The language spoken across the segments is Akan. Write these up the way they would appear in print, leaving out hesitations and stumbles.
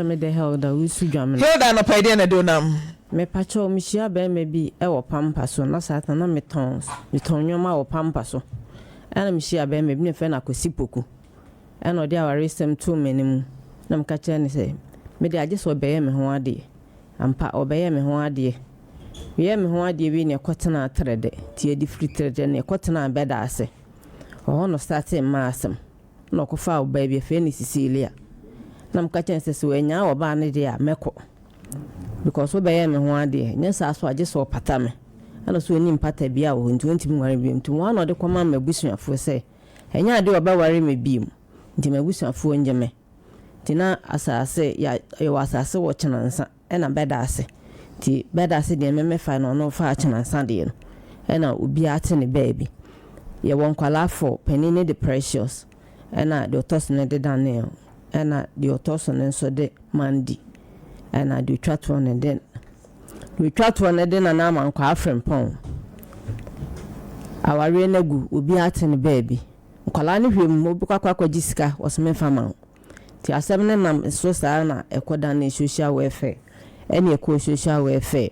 Mede Hilda Wusu Dwamena. Hilda anɔpa yi deɛn na ɛde wo nam? Mepakyɛw mehyia barima bi wɔ pampa so na saa ta na metɔn metɔn nneɛma wɔ pampa so ɛna mehyia barima bi na yɛfrɛ no Akwasi Poku ɛna ɔde awaresɛm too m'anim na meka kyerɛ no sɛ mede agye sɛ ɔbɛyɛ me ho adeɛ ampa ɔbɛyɛ me ho adeɛ meyɛ me ho adeɛ wie na ɛkɔtenaa Trɛdɛ nti yɛde firi Trɛdɛ na ɛkɔtenaa Bɛdaase ɔhɔ na ɔstartee mmaa asɛm. Na ɔkɔfaa ɔbaa bi, yɛfrɛ no Cecilia. Na meka kyerɛɛ no sɛ, sɛ wannyaa ɔbaa no deɛ a, mɛkɔ. Because wobɛyɛ me ho adeɛ. Nyɛ saa so a, gye sɛ ɔpata me. Ɛna ɔse ɔnni mpata biara wɔ hɔ nti ɔntumi nware me bio. Nti wɔn ara na ɔde kɔmaa m'abusuafoɔ sɛ, ɛnyɛ adeɛ a ɔbɛware me bio. Nti m'abusuafoɔ nnye me. Nti na asase, yɛwɔ asase wɔ Kyenansa. Ɛna bɛda ase. Nti bɛda ase deɛ me mefae na ɔno faa kyenansa deɛ no. Ɛna obiara te ne baabi. Yɛwɔ nkwadaa four, panin no de Precious, ɛna deɛ ɔtɔ so no de Daniel, ɛna deɛ ɔtɔ so no nso de Mandy, ɛna deɛ ɔtwa toɔ no de deɛ ɔtwa toɔ no de Nana Amankwaa Frimpong. Awareɛ no agu, obiara te ne baabi. Nkwadaa no hwɛ mu, wobɛkɔ akɔ akɔgye sika, wɔse memfa ma wo. Nti asɛm no nam so saa na ɛkɔdanee social welfare ɛne ɛkɔɔ social welfare.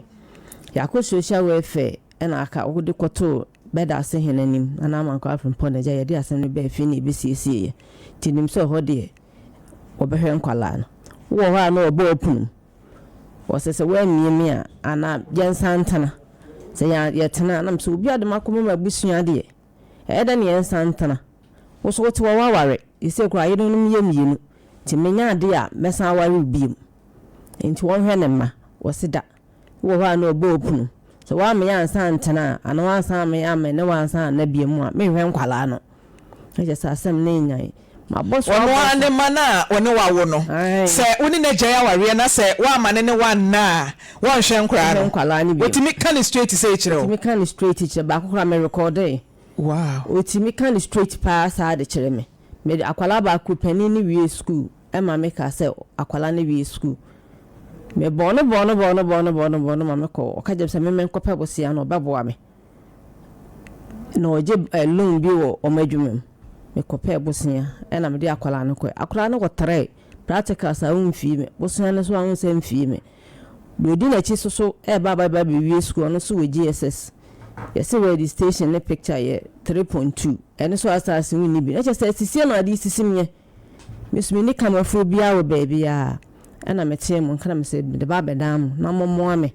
Yɛakɔ social welfare ɛna aka wode kɔtoo Bɛdaase hene anim, Nana Amankwaa Frimpong n'agya, yɛde asɛm no baa fie na yɛbɛsiesieeɛ. Nti nim sɛ ɛhɔ deɛ wɔbɛhwɛ nkwadaa no. Wowɔ hɔ a na wɔbɔ wo pono mu. Wɔsɛ sɛ woammie me a anaa yɛnsan ntena. Sɛ yɛtena a na mesɛ obi a de makɔma m'abusua deɛ ɛyɛ dɛn na yɛnsan ntena. Wo nso wote hɔ woaware. Seesei koraa yerenom yɛ mmienu, nti menya ade a mɛsan aware wo bio. Enti wɔnhwɛ ne mma. Wɔse da wɔ hɔ a na ɔbɔ opunu. Sɛ woammeyɛ ansa antena a, anaa woansan ammeyɛ ammɛ ne woansan anna bio mu a, menhwɛ nkwadaa no. Na kyerɛ sɛ asɛm no nnyae. Mabɔ so Ɔno abɔ ara so. ne mma no a ɔne wo awo no, Ae. sɛ wo ne no agyae awareɛ na sɛ woamma ne ne wo anna a, wɔnhwɛ nkwadaa Wɔnhwɛ no. nkwadaa no bio. Ɔtumi ka no straight sei kyerɛ wo? Ɔtumi ka no straight kyerɛ, baako koraa merekɔɔdee. Wow. Otumi ka no straight paa saa de kyerɛ me. Mede akwadaa baako panin no wiee school ɛma me kaa sɛ akwadaa no wie school. Me bɔɔ no bɔɔ no bɔɔ no bɔɔ no bɔɔ no bɔɔ no ma me kɔ ɔka kyerɛ me sɛ me menkɔ pɛ bosea na ɔbɛboa me. Na ɔgye eh, loan bi wɔ wɔn adwuma mu. Me kɔ pɛɛ bosea ɛna mede akwadaa no kɔɛ. Akwadaa no kɔ trɛɛ practicals a ɔmfii me. Bosea no nso a ɔnsɛ mfii me. Deɛ ɔdi n'akyi nso so reba aba abɛwie sukuu, ɔno nso wɔ JSS. Yɛse registration ne picture yɛ 3.2, ɛno nso asaase wonni bi. Na kyerɛ sɛ sisie na ade sisi meɛ. Me nso menni kamafoɔ biara wɔ baabiara. Ɛna metee mo nka na mesɛ mede ba abɛdan mo na mommoa me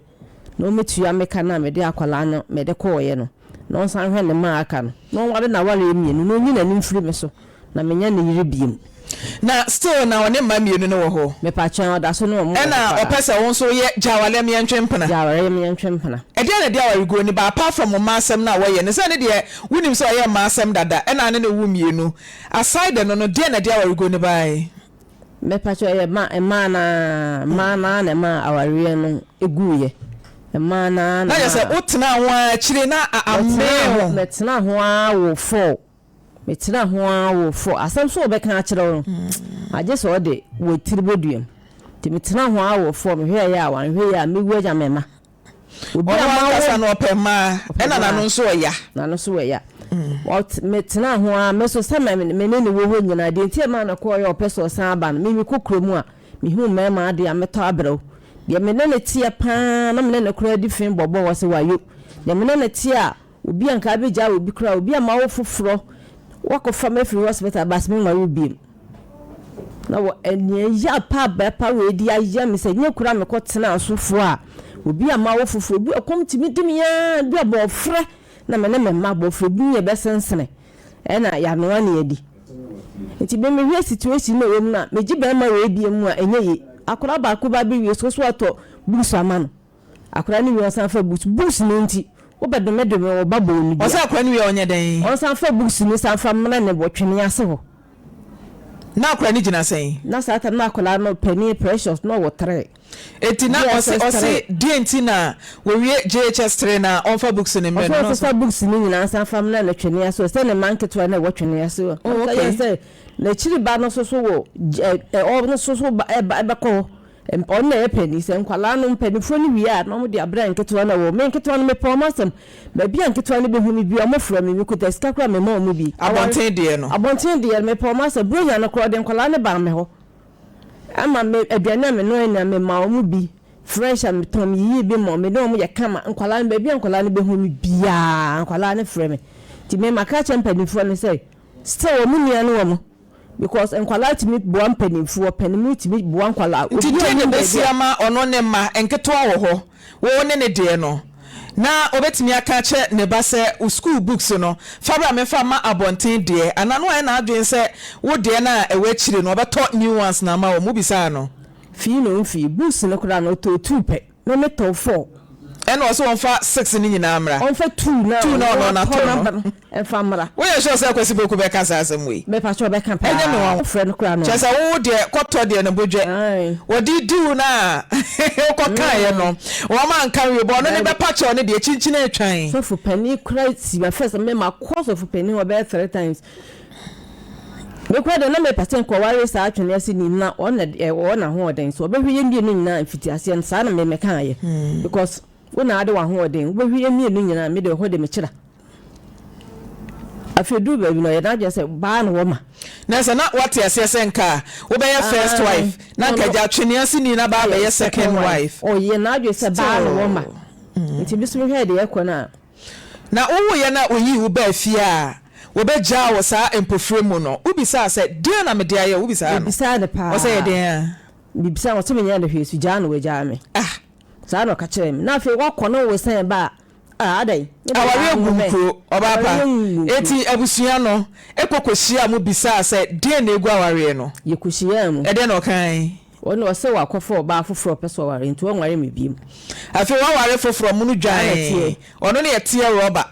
na wɔmmɛtua me ka no a mede akwadaa no mede kɔeɛ no na ɔnsan nhwɛ ne mma a aka no na ɔnware n'awareɛ mmienu na ɔnyi n'ani mfiri me so. Na menyɛ ne yere biom. Na still na ɔne mma mmienu no wɔ hɔ. Mepakyɛw, ɔda so ne wɔn wɔ hɔ Ɛna paa. ɔpɛ sɛ wo nso woyɛ gya awareɛ me yɛntwe mpena. Gya awareɛ me yɛntwe mpena. Ɛdeɛn na ɛde awareguo no ba apart from mma asɛm no a wɔyɛ no sɛ ne deɛ wonim sɛ ɔyɛ mma asɛm dada ɛna ne ne wo mmienu aside ɛno no deɛn na ɛde awareguo no baeɛ? Mepakyɛw, ɛyɛ ma mmaa no ara, mmaa no ara na ɛmaa awareɛ no guiɛ. Mmaa no ara na Na kyerɛ sɛ ɛmaa. wotenaa ho ara akyire na amee Metenaa ho, ho. metenaa ho ara wɔ four. Metenaa ho ara wɔ fɔ. Asɛm so wɔbɛka akyerɛ wo no, agye sɛ ɔde wɔ tiri bɔdua mu. Nti metenaa ho ara wɔ fɔ. Mehwɛeɛ a, wanhwɛ yie a, mɛwu agya me mma. Obi a Ɔno mawo. ankasa no ɔpɛ mmaa, Ɔpɛ ɛna mmaa. n'ano nso ɔya. N'ano nso wɔ ya. Ɔt, metenaa ho ara, me nso sɛ me, me ne no wɔ hɔ nyinaa, deɛ nti a ɛmaa no kɔeɛ a ɔpɛ sɛ ɔsan ba no, me mekɔ kurom a, mehu mmarima adeɛ a, mɛtɔ abrɛ wo. Deɛ me ne no teɛ pa ara, na me ne no koraa di fe bɔbɔ, ɔse wayo. Deɛ me ne no teɛ a, Obi a nka abɛgyaa obi koraa, obi a mawo foforɔ, woakɔfa me afiri hospital aba sɛ menware wo biom. Na wɔ nea ɛyɛ pa bɛpa wei de ayɛ me sɛ nyɛ kura mekɔ tena asofoɔ a, obi a mawo foforɔ, obi ɔkɔm tumi di me aa, bi a bɔɔfrɛ na me ne me mma bɔɔfrɛ bi ne yɛbɛsensene ɛna yɛanoa ne adi. Nti me mehwɛ situation na ɛwɔ mu no a, megye bɛrima wei biom a ɛnyɛ yie. Akwadaa baako ba bɛwie so so atɔ books ama no. Akwadaa no wie ɔsan fa books. Books no nti wobɛ dome dome wo ba bɔ no dua. Ɔsɛ akwadaa no wie a ɔnyɛ dɛn? Ɔnsan fa books no san fa mmra ne wɔ twene ase hɔ. Na akwadaa no gyina sɛn? Na saa time no akwadaa no panin Precious na ɔwɔ three. Eti na ɔse JSS ɔse three. deɛ nti na wɔwie JHS three na ɔnfa books no mmrɛ Ɔsɛ no na ɔsɛ. ɔsesa books no nyinaa nsan fa mmra ne twene ase hɔ sɛ ne mma nketewa no a ɛwɔ twene ase hɔ. Oh Ɔka yɛn okay. sɛ n'akyiri ba no nso so wɔ ɛ ɛ ɔno nso so ba ɛba ɛbɛkɔ hɔ. Ɔno na ɛyɛ panin. Sɛ nkwadaa no, mpanimfoɔ no wie a, na wɔde abrɛ nketewa no a ɛwɔ hɔ. Me nketewa no, mepɛ wɔn asɛm. Baabi a nketewa no bɛhu me biara, wɔfrɛ me. Mekuta sika koraa a, mema wɔn bi. Abɔnten deɛ no? Abɔnten deɛ no, mepɛ wɔn asɛm. Buronya no koraa, ɔde nkwadaa no baa me hɔ. Ama me aduane a menoa nyinaa mema wɔn bi, fresh a metɔn meyiyi bi ma wɔn, me ne wɔn yɛ kama. Nkwadaa no, baabi a nkwadaa no bɛhu me biara, nkwadaa no frɛ me. Nti me maka akyerɛ mpanimfoɔ no sɛ, still wɔn nua ne wɔn because nkwadaa tumi boa mpanimfoɔ, panin tumi boa nkwadaa. Nti Obi deɛn na anim baabi ɛbɛsi a. ama ɔno ne mma nketewa wɔ hɔ, wo ne ne deɛ no, na ɔbɛtumi aka akyerɛ ne ba sɛ wo sukuu books no, fa bra memfa mma abɔnten deɛ, anaa na wayɛ n'adwene sɛ wo deɛ no a ɛwɔ akyire no ɔbɛtɔ new ones no ama wo, mobisaa no? Fii na ɔmfii, books no koraa no ɔtɔɔ two pɛ. Me me tɔ four. Ɛna ɔse ɔnfa six no nyinaa mmra. Ɔnfa two na Two na ɔno ɔno atɔ natɔ no. n'aba no ɛnfa mmra. Woyɛ sure sɛ Kwasi Poku bɛka saa asɛm wei? Me pakyɛ ɔbɛka paa. Ɛnyɛ me nwanwa. Wofrɛ no koraa no Kyerɛ sɛ wo deɛ kɔtɔ deɛ no bodwɛ. Ae. Wɔde di wo no a wokɔ kaeɛ no wɔn anka wie but ɔno ne Daabi. bɛpa kyɛw no deɛ kyinkyini atwan. Sɔfo panin koraa si ma first me makɔ sɔfo panin hɔ bɛyɛ three times. Me koraa deɛ na mepɛ sɛ nkɔware saa atwene ase ni na ɔna ɔwɔ n'ahoɔden so ɔbɛhwɛ yɛn mmienu nyinaa mfitiaseɛ no saa na me mekaeɛ because wo na ade w'ahoɔden wobɛhwɛ yɛn mmienu nyinaa me deɛ ɛhɔ de mekyera afei duru baabi no ɔyɛ n'adwene sɛ baa na wɔma. Na sɛ na wate aseɛ sɛ nka wobɛyɛ first wife na nka agya atwene ase ni na baa bɛyɛ second wife. Ɔyɛ n'adwene sɛ baa na wɔma nti me nso mehwɛɛ deɛ ɛkɔ no a. Na wowoeɛ no a wɔyii wo baa fie a wɔbɛgyaa wo saa mpofire mu no, wobisaa sɛ, Deɛn na mede ayɛ wo? Wobisaa no? Mebisaa no paa. Ɔsɛ yɛ deɛn a? Mebisaa no, ɔse menyɛɛ no hwee, so gyaa na wagyaa me. Ah! Saa na ɔka kyerɛɛ me. Na afei woakɔ na wosan ba a, ah, adɛn? Ne deɛ Awareɛ daa gu mmɛn. nkuro, ɔbaa pa. Awareɛ ngu nkuro. Enti abusua no kɔ kɔhyiaa mu bisaa sɛ, Deɛn na ɛgu awareɛ no? Yɛkɔhyiaa mu. Ɛdeɛn na ɔkae? Ɔno ɔse wakɔfa ɔbaa foforɔ ɔpɛ sɛ ɔware nti ɔnware me biom. Afei waware foforɔ mono Saa na dwan ɛteɛ. ɔno ne ɛteɛ rɔba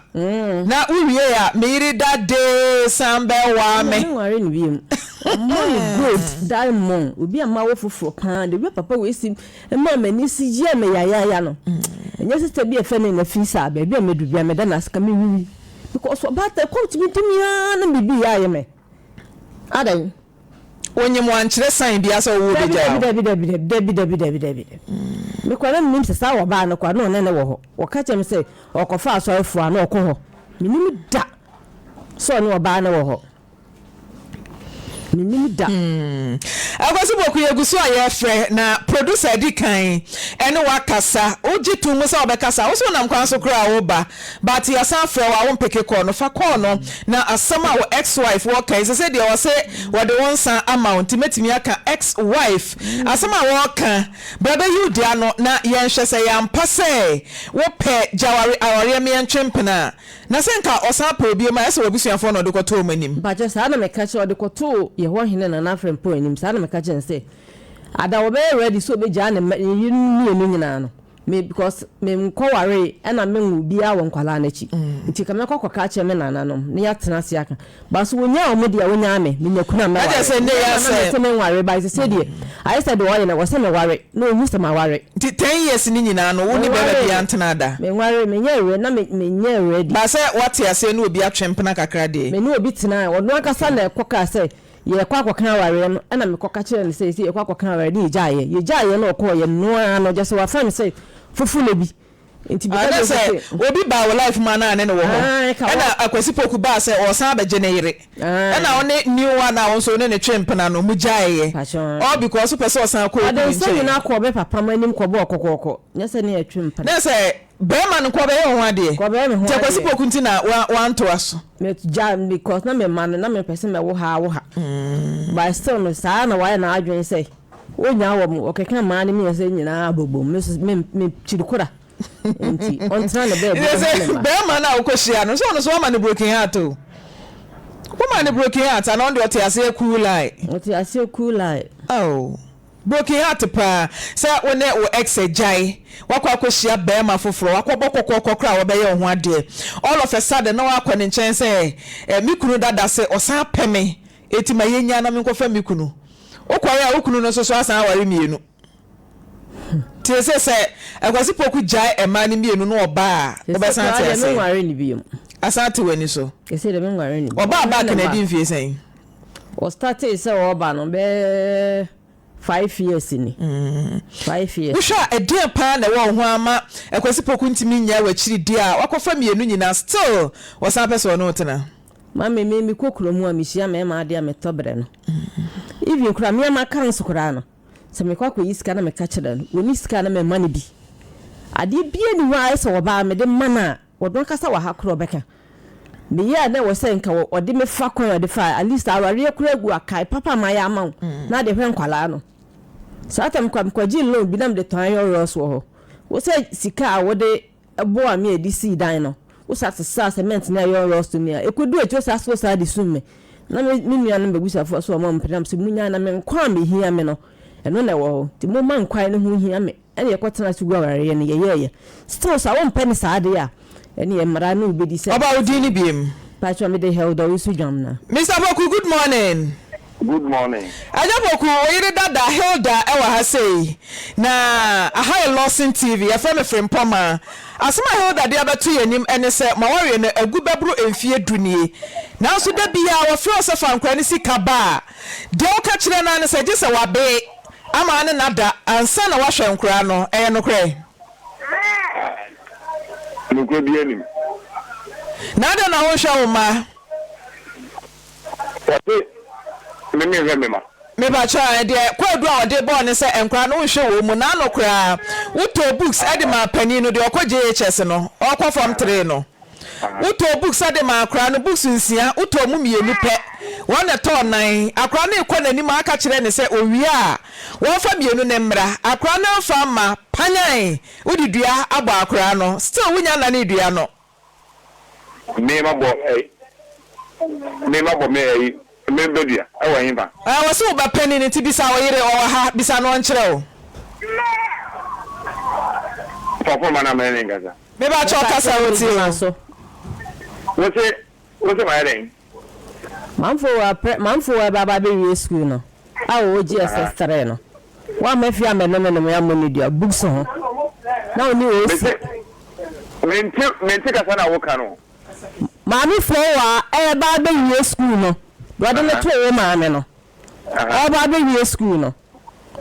na wo wie a me yere da dee san bɛ waa Ɛna me. me nware no biom. Ɔma me gold diamond obi a mawo foforɔ paa the way papa wei si maa m'ani si yɛɛ me yayaaya no ɛnyɛ sister bi a yɛfrɛ no Nafisa baabi a mɛdu biara meda no ase ka mewuwi because ɔbaatan kɔm tumi di me aa na biribi yɛ ayɛ me adɛn. Onyim ɔannkyerɛ sign biara sɛ ɔwɔ obegyaa wo. Dabi dabi dabi dabi dabi dabi dabi dabi. Me koraa na menim sɛ saa ɔbaa no koraa na ɔne no wɔ hɔ. Wɔka kyerɛ me sɛ ɔkɔfa asɔrefoɔ a na ɔkɔ hɔ. Menim da sɛ ɔne ɔbaa no wɔ hɔ. Menim da. Hmm. Akwasi Poku yɛgu so a yɛrefrɛ na producer adi kan ɛne wo akasa. Wogye tom mu sɛ wobɛkasa. Wo so wonam kwan so koraa a woba. But yɛasan afrɛ wo a wompeke call no. Fa call no na asɛm a wo ex wife wɔka yi sese deɛ ɔse wɔde wo nsa ama wo nti mɛtumi aka ex wife asɛm a wɔka bra bɛyi wo dea no na yɛnhwɛ sɛ ɛyɛ ampa sɛ wopɛ gyaware awareɛ meɛntwe mpena a na sɛ nka ɔsan pɛ obiom a ɛsɛ w'abusuafoɔ na ɔde kɔto wɔn anim. Mpakyɛ saa na meka kyerɛ ɔde kɔtoo Yehowa hene Nana Frempong anim saa na meka kyerɛ no sɛ ada wɔbɛyɛ ready sɛ ɔbɛgyaa ne mma ne yerenom mmienu nyinaa no Me because me nkɔ waree ɛna me nwo obiara wɔ nkwadaa no akyi nti nka mɛkɔ akɔka akyerɛ me nananom na yɛatena ase aka but so wɔnyaa wɔn deɛ wɔnyaa me menya kunu a Na kyerɛ mɛware sɛ nnɛ yi mmarima na asɛ. mese menware but sesei deɛ ayɛ sɛ deɛ ɔyɛ no ɛwɔ sɛ meware na ɔhu sɛ maware. Nti 10 years no nyinaa no wo ne bɛrima Menwaree biara ntenaa da? menwaree menyɛɛ re na me menyɛɛ ready. But sɛ woate aseɛ ne obi atwe mpena kakra deɛ. Me ne obi tenae ɔno ankasa na ɛkɔ kaa sɛ Yɛrekɔ akɔka awareɛ no, ɛna mekɔka kyerɛɛ no sɛ yɛse yɛrekɔ akɔka awareɛ no, yɛgyaeɛ. Yɛgyaeɛ no ɔkɔeɛ no ara no, gyesɛ wafa me sɛ foforo bi. Nti Ah, meka na kyerɛɛ no sɛ sɛ. obi baa wo life mu a na ne no wɔ hɔ. Ae, ka Ɛna wɔ. Akwasi Poku baa sɛ ɔresan abɛgye ne yere. Ɛna Ae. wo ne new one a wo nso wo ne no twe mpena no, mogyaeɛ. Mpakyɛw. All because wopɛ sɛ ɔsan kɔ wo Ɔde kunu nsa nkyɛn. nyinaa kɔɔ me papa mo anim kɔbɔɔ kɔkɔɔkɔ. Nyɛ sɛ ne yɛtwe mpena. Na sɛ barima no nko ɔbɛyɛ wo ho adeɛ. Kɔbɛyɛ me ho Nti Akwasi adeɛ. Poku nti na wa, wantoa so. Me gya because na me ma no na me pɛ sɛ mɛwo ha awo ha but still no saa na wayɛ n'adwene sɛ onyaa wɔ mo ɔkeka mmaa no mmiɛnsa nyinaa abobom me so me me kyiri kora nti ɔntena ne baabi Ɛsɛ na ne ma. bɛrima no a wokɔhyia no sɛ ɔno so wama no broken heart o woma no broken heart ana ɔno deɛ ɔte aseɛ cool lie. Ɔte aseɛ cool lie. Oh. Broken heart paa sɛ wo ne wo ex agyae, woakɔ akɔhyia barima foforɔ, wakɔbɔ kɔkɔɔkɔ koraa a wɔbɛyɛ wo ho adeɛ, all of a sudden na woakɔ ne nkyɛn sɛ eh, me kunu dada se ɔsan pɛ me, enti ma yɛnnya na menkɔfa me kunu. Wokɔeɛ a wo kunu no nso so asan aware mmienu. Nti ɛsɛ sɛ Akwasi Poku gyae mmaa no mmienu na ɔba a, Sese wobɛsan koraa ate deɛ aseɛ? menware no biom. Asan ate w'ani so. Sese deɛ menware no biom. Ɔbaa back Ɔne ne na mma. adi mfie sɛn? Ɔstartee sɛ ɔreba no bɛyɛ five years ni. 5 years. Wohwɛ a ɛdeɛn paa na ɛwɔ wo ho ama Akwasi Poku ntumi nnyae w'akyiri di a wakɔfa mmienu nyinaa still ɔsan pɛ sɛ ɔne wo tena? Mame me mekɔ kuro mu a mehyia mmarima adeɛ a metɔ brɛ no. Even koraa me a maka nso koraa no. Sɛ mekɔ akɔyi sika na meka kyerɛ no, ɔnni sika a na mema no bi. Adeɛ biara nni hɔ a ayɛ sɛ ɔbaa mede ma no a, ɔno ankasa wɔ ha koraa ɔbɛka. Meyɛ a na ɛwɔ sɛ nka ɔde me fa kwan a ɔde fa at least awareɛ koraa gu a kae papa a mayɛ ama wo na ade hwɛ nkwadaa no. Saa tam koraa mekɔgyee loan bi na mede tɔn iron rods wɔ hɔ. Wo sɛ sika a wode boaa me a yɛde sii dan no, wo saa sesaa cement ne iron rods to me a, ɛkɔduu akyire wo saa so saa de sum me. Na me me nuanom m'abusuafoɔ so wɔn mpene nam sɛ monyaa na me nkwa a mehia me no, ɛno na ɛwɔ hɔ. Nti momma nkwae no ho nhia me. Ɛna yɛkɔtenaa ase guu awareɛ no, yɛyɛeɛ. Still saa wompɛ no saa deɛ a, ɛneɛ mmara ne wo bɛdi sɛ. Ɔba wo din ne biem. Pakyɛ mede Hilda Owusu Dwamena. Mister Poku good morning. Good morning. Agya Poku, wo yere dada Hilda wɔ ha sei. Na aha yɛ Lawson TV, yɛfrɛ me Frimpɔmaa. Asɛm a Hilda de abɛto yɛn anim ne sɛ mo awareɛ no agu bɛboro mfeɛ du nie. Nanso da biara wɔfrɛ wo sɛ fa nkwadaa no sika ba a, deɛ woka kyerɛ no ara ne sɛ gye sɛ wabee ama wo ne no ada ansa na woahwɛ nkwadaa no. Ɛyɛ nokorɛ? Nokorɛ biara nnim. Na adɛn na wonhwɛ wo mma? Wɔse me menhwɛ me ma. Mepakyɛw ɛ, deɛ kwaadu a ɔde bɔɔ ne sɛ nkwadaa no wonhwɛ wɔn mu, n'ano koraa wotɔɔ books de maa panin no, deɛ ɔkɔ JHS no, ɔrekɔ form tree no, wotɔɔ books de maa akwadaa no, books nsia, wotɔɔ mu mmienu pɛ, wɔn na ɛtɔɔ nan, akwadaa no rekɔ n'anim a aka kyerɛ no sɛ owie a wɔmfa mmienu no mmra, akwadaa no amfa amma, panyan, wode dua abɔ akwadaa no, still wonya nnanee dua no. Me ma bɔ ɛyi me ma bɔ me ɛyi me bɛ dua ɛwɔ ɛyin fa. Ɛɛ wɔsi wo ba panin nti bisa wo yere ɔwɔ ha bisa no ɔnkyerɛ wo. Fa phone ma na me ne nkasa. Me ba kyɛw kasa otie wo. Wose wose mayɛ dɛn. Manfo wɔ prɛ manfo wɔ ɛba aba bɛwie school no a ɔwɔ GSS 3 no wamma fie ammɛnome no me ammɔ no dua books ho na ɔne OC. Mese mente mente kasa na woka no. Maame Fowaa ɛreba abɛwie school no deɛ ɔde no too wo maame no ɔreba abɛwie school no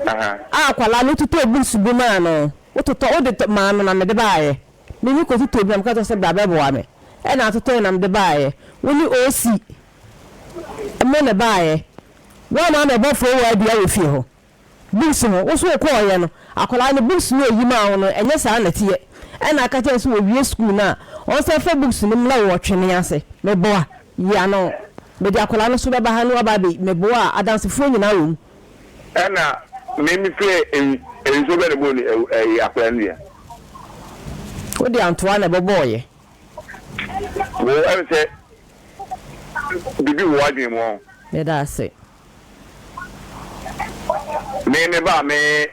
a akwadaa no wototɔɔ books bi maa no wototɔ wode maa no na mede baeɛ. Me me kɔtotɔɔ bi na meka kyerɛ sɛ bra bɛboa me ɛna atotɔe na mede baeɛ wo ne OC mo na ɛbaeɛ woamma ammɛbɔ fowaa dua wɔ fie hɔ books ho wo so wokɔɔeɛ no akwadaa no books no ɔyi maa wo no ɛnyɛ saa na ɛteɛ ɛna aka kyerɛ no sɛ wɔwie school no a ɔnsan fa books no mmra wɔ twene ase meboa yi ano mede akwadaa no so bɛba ha na waba abɛ meboa a adansefoɔ nyinaa wɔ mu. Ɛna me me fie eyi nsuo bɛ na bɔ ni ɛyi akwadaa no dua. Wo de antoa na ɛbɛbɔɔ yɛ. Wo ɛm sɛ bibi wɔ w'adwene mu ɔn. Meda ase. Me me ba me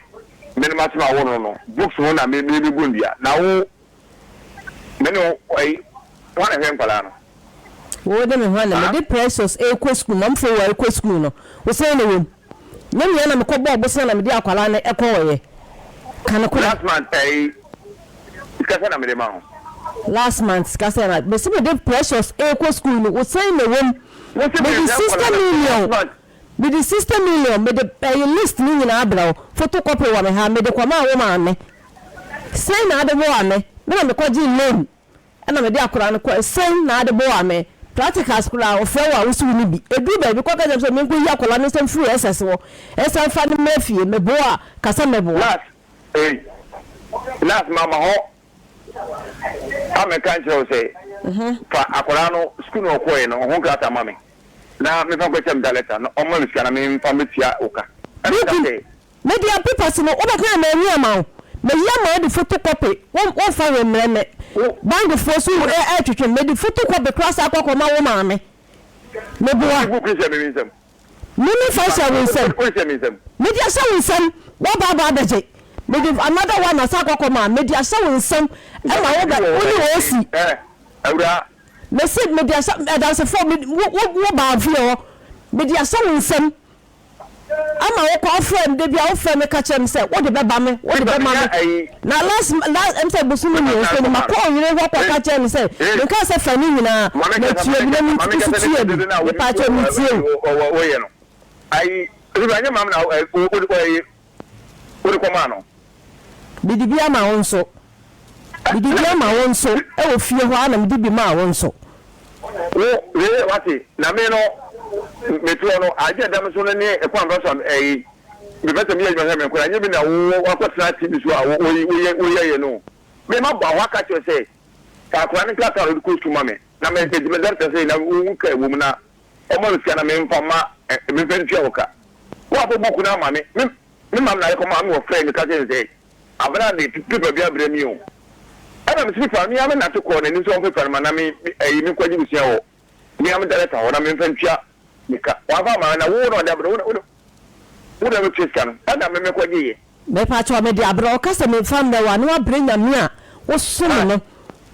me no ma se ma wo no no books ho na me me me bu ndua na wo. Me ne wo ɛyi hwan na ɛhwɛ nkwadaa no. Wo de me hwan na mede Precious rekɔ sukuu mamfo wo a rekɔ sukuu no wo sɛn na ɛwɔ mu nyɛ mea na mekɔ bɔɔ bosea na mede akwadaa no kɔɔeɛ ka nokorɛ. Last month ɛyi sika sɛn na mede ma wo. Last month sika sɛn na mese mede Precious rekɔ sukuu no wo sɛn na ɛwɔ mu mede 60 million Mede 60 million mede ɛyi list no nyinaa brɛ wo, photo copy wɔ me ha, mede kɔmaa wo maame. Sɛn na ade boa me? Me na mekɔ gyee loan ɛna mede akwadaa no kɔɛ, sɛn na ade boa me? Practicals koraa wɔfrɛ wo a wose wonni bi. Ɛduru baabi kɔ ka kyerɛ me sɛ menkɔ yi akwadaa no nsa mfiri SS hɔ nsa mfa no mmra fie, meboa a ka sɛ mɛboa. Last ei, last mama hɔ amɛka nkyerɛ wo sɛ fa akwadaa no sukuu na ɔkɔɛ no ɔho nkrataa ma me. Na memfa nkɔkyɛ me da lɛta na ɔmma me sika na memfa mmɛtua wo ka. Ɛna ɔka Buku, sɛ. Me deɛ papers no wobɛka a manyi ama wo, mayi ama wo de photo copy, wo womfa hwee mmrɛ me, Wo. Bank foɔ so ɛretwetwe me, mede photo copy koraa san akɔ akɔma wo maame. Meboa. Wode book no hyɛ me me nsam. Me memfa nhyɛ wo nsam. Wode hyɛ me nsam. Mede ahyɛ wo nsam, woaba aba abɛgye. Mede another one asan akɔ akɔma, mede ahyɛ wo nsam ɛma wo bɛ, wo ne OC. Ɛɛ, awuraa. Mese mede ahyɛ adansefoɔ me wo wo wo baa fie hɔ mede ahyɛ wo nsam ama wo kɔ wofrɛ me da bi a wofrɛ me ka kyerɛ me sɛ wode bɛba me wode bɛma me na last last ɛm sɛ bosome mmiɛnsa ni makɔ ɔyere hɔ kɔ ka kyerɛ no sɛ menka sɛ fa ne nyinaa matua bi na me nso tua bi mepaakyɛw metie wo. Ayi, wode kɔmaa no. Mede bi ama wo nso. Mede bi ama wo nso. Wɔ fie hɔ ara na mede bi maa wo nso. Wo, wei wate, na me no, mete hɔ no, agye ɛda me so no ne ɛkwan mfa so a ɛyi. Mepɛ sɛ meyɛ adwuma hwɛ me nkwadaa, nyɛ bi na wo wakɔtena TV so a woyɛ woyɛ no. Me mabɔ hɔ aka kyerɛ sɛ fa akwadaa no nkrataa na ɔde kɔ sukuu ma me na me me me dɔkta sɛ na wohu ka ɛwɔ mu na ɔma me sika na memfa ma memfa ntua wo ka. Woafa buku no ama me me me maame na ayɛkɔ maa me wɔfrɛ me ka kyerɛ me sɛ abena de pepa bi abrɛ me o. Ɛna mese pepa no me ara me nante kɔɔ n'anim sɛ ɔmfa pepa no ma na me ɛyi menkɔgye busua wɔ Me ara me dɛrɛta hɔ na memfa ntua me ka. Wamfa amma me na wo na ɔde abrɛ wo na wo na wobɛtua sika no. Ɛna me mekɔgyeeɛ. Mepakyɛw mede abrɛ wo, ka sɛ memfa mmrɛ wo a na wabrɛ Nyame a wosom no.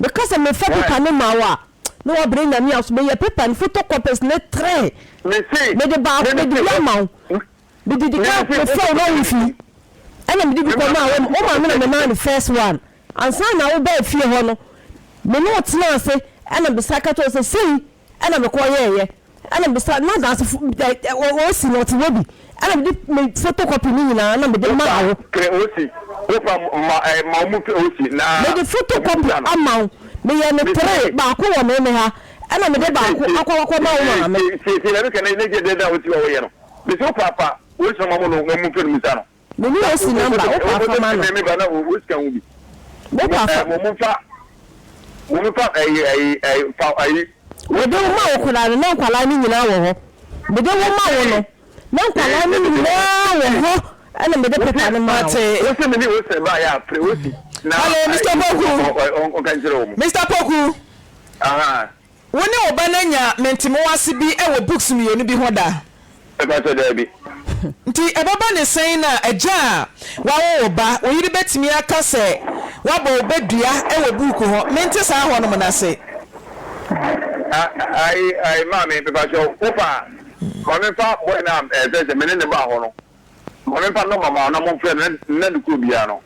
Meka sɛ memfa paper no ma wo a na wabrɛ Nyame a wosom. Meyɛ paper no photocopies no tre. Mede baako mede bi ama wo. Mede di kan mefrɛ wo na womfi. Ɛna mede bi kɔmaa wo, wo maame na memaa no first one. Ansa na wobaa fie hɔ no, me ne wo tenaa ase na mesan ka kyerɛɛ wo sɛ sei na mekɔyɛeɛ. Ɛna mesa na adansefo ɛ ɛ Osi no ɔte hɔ bi. Ɛna mede me photocopy no nyinaa na mede maa wo. Wofa frɛ Osi, wofa ma ɛ ma wɔn frɛ Osi na Mede photocopy wɔmmisa no. ama wo. Meyɛɛ no Mese tre, baako wɔ me me ha, ɛna mede mese baako tie akɔ akɔma wo tie maame. tie tie tie na meka na na gye dɛn na wosi hɔ woyɛ no. Mese wo papa Osi na ɔma mo no wɔn mfrɛ no mmisa no. Me ne osi number wo pa fa ma no. Wo pa fa. Mede wo ma wo koraa no na nkwadaa no nyinaa wɔ hɔ. Mede wo ma wo no na nkwadaa no nyinaa wɔ hɔ ɛna mede pepa no maa wo. Hello, Mr. Poku. Mr. Poku. Wo ne wo ba no anya mentemewase bi wɔ books mienu bi ho da? Mepakyɛ daabi. Nti ɛbɛba ne sɛn na agya a wawo wo ba, wo yere bɛtumi aka sɛ wabɔ wo ba dua wɔ buuku ho? Mente saa hɔnom no ase. Ayi ayi maame mepakyɛ wo fa ma memfa boy no a ɛfɛ sɛ me ne no baa hɔ no ma memfa nɔma ma wo na momfrɛ no na ne kuro biara no.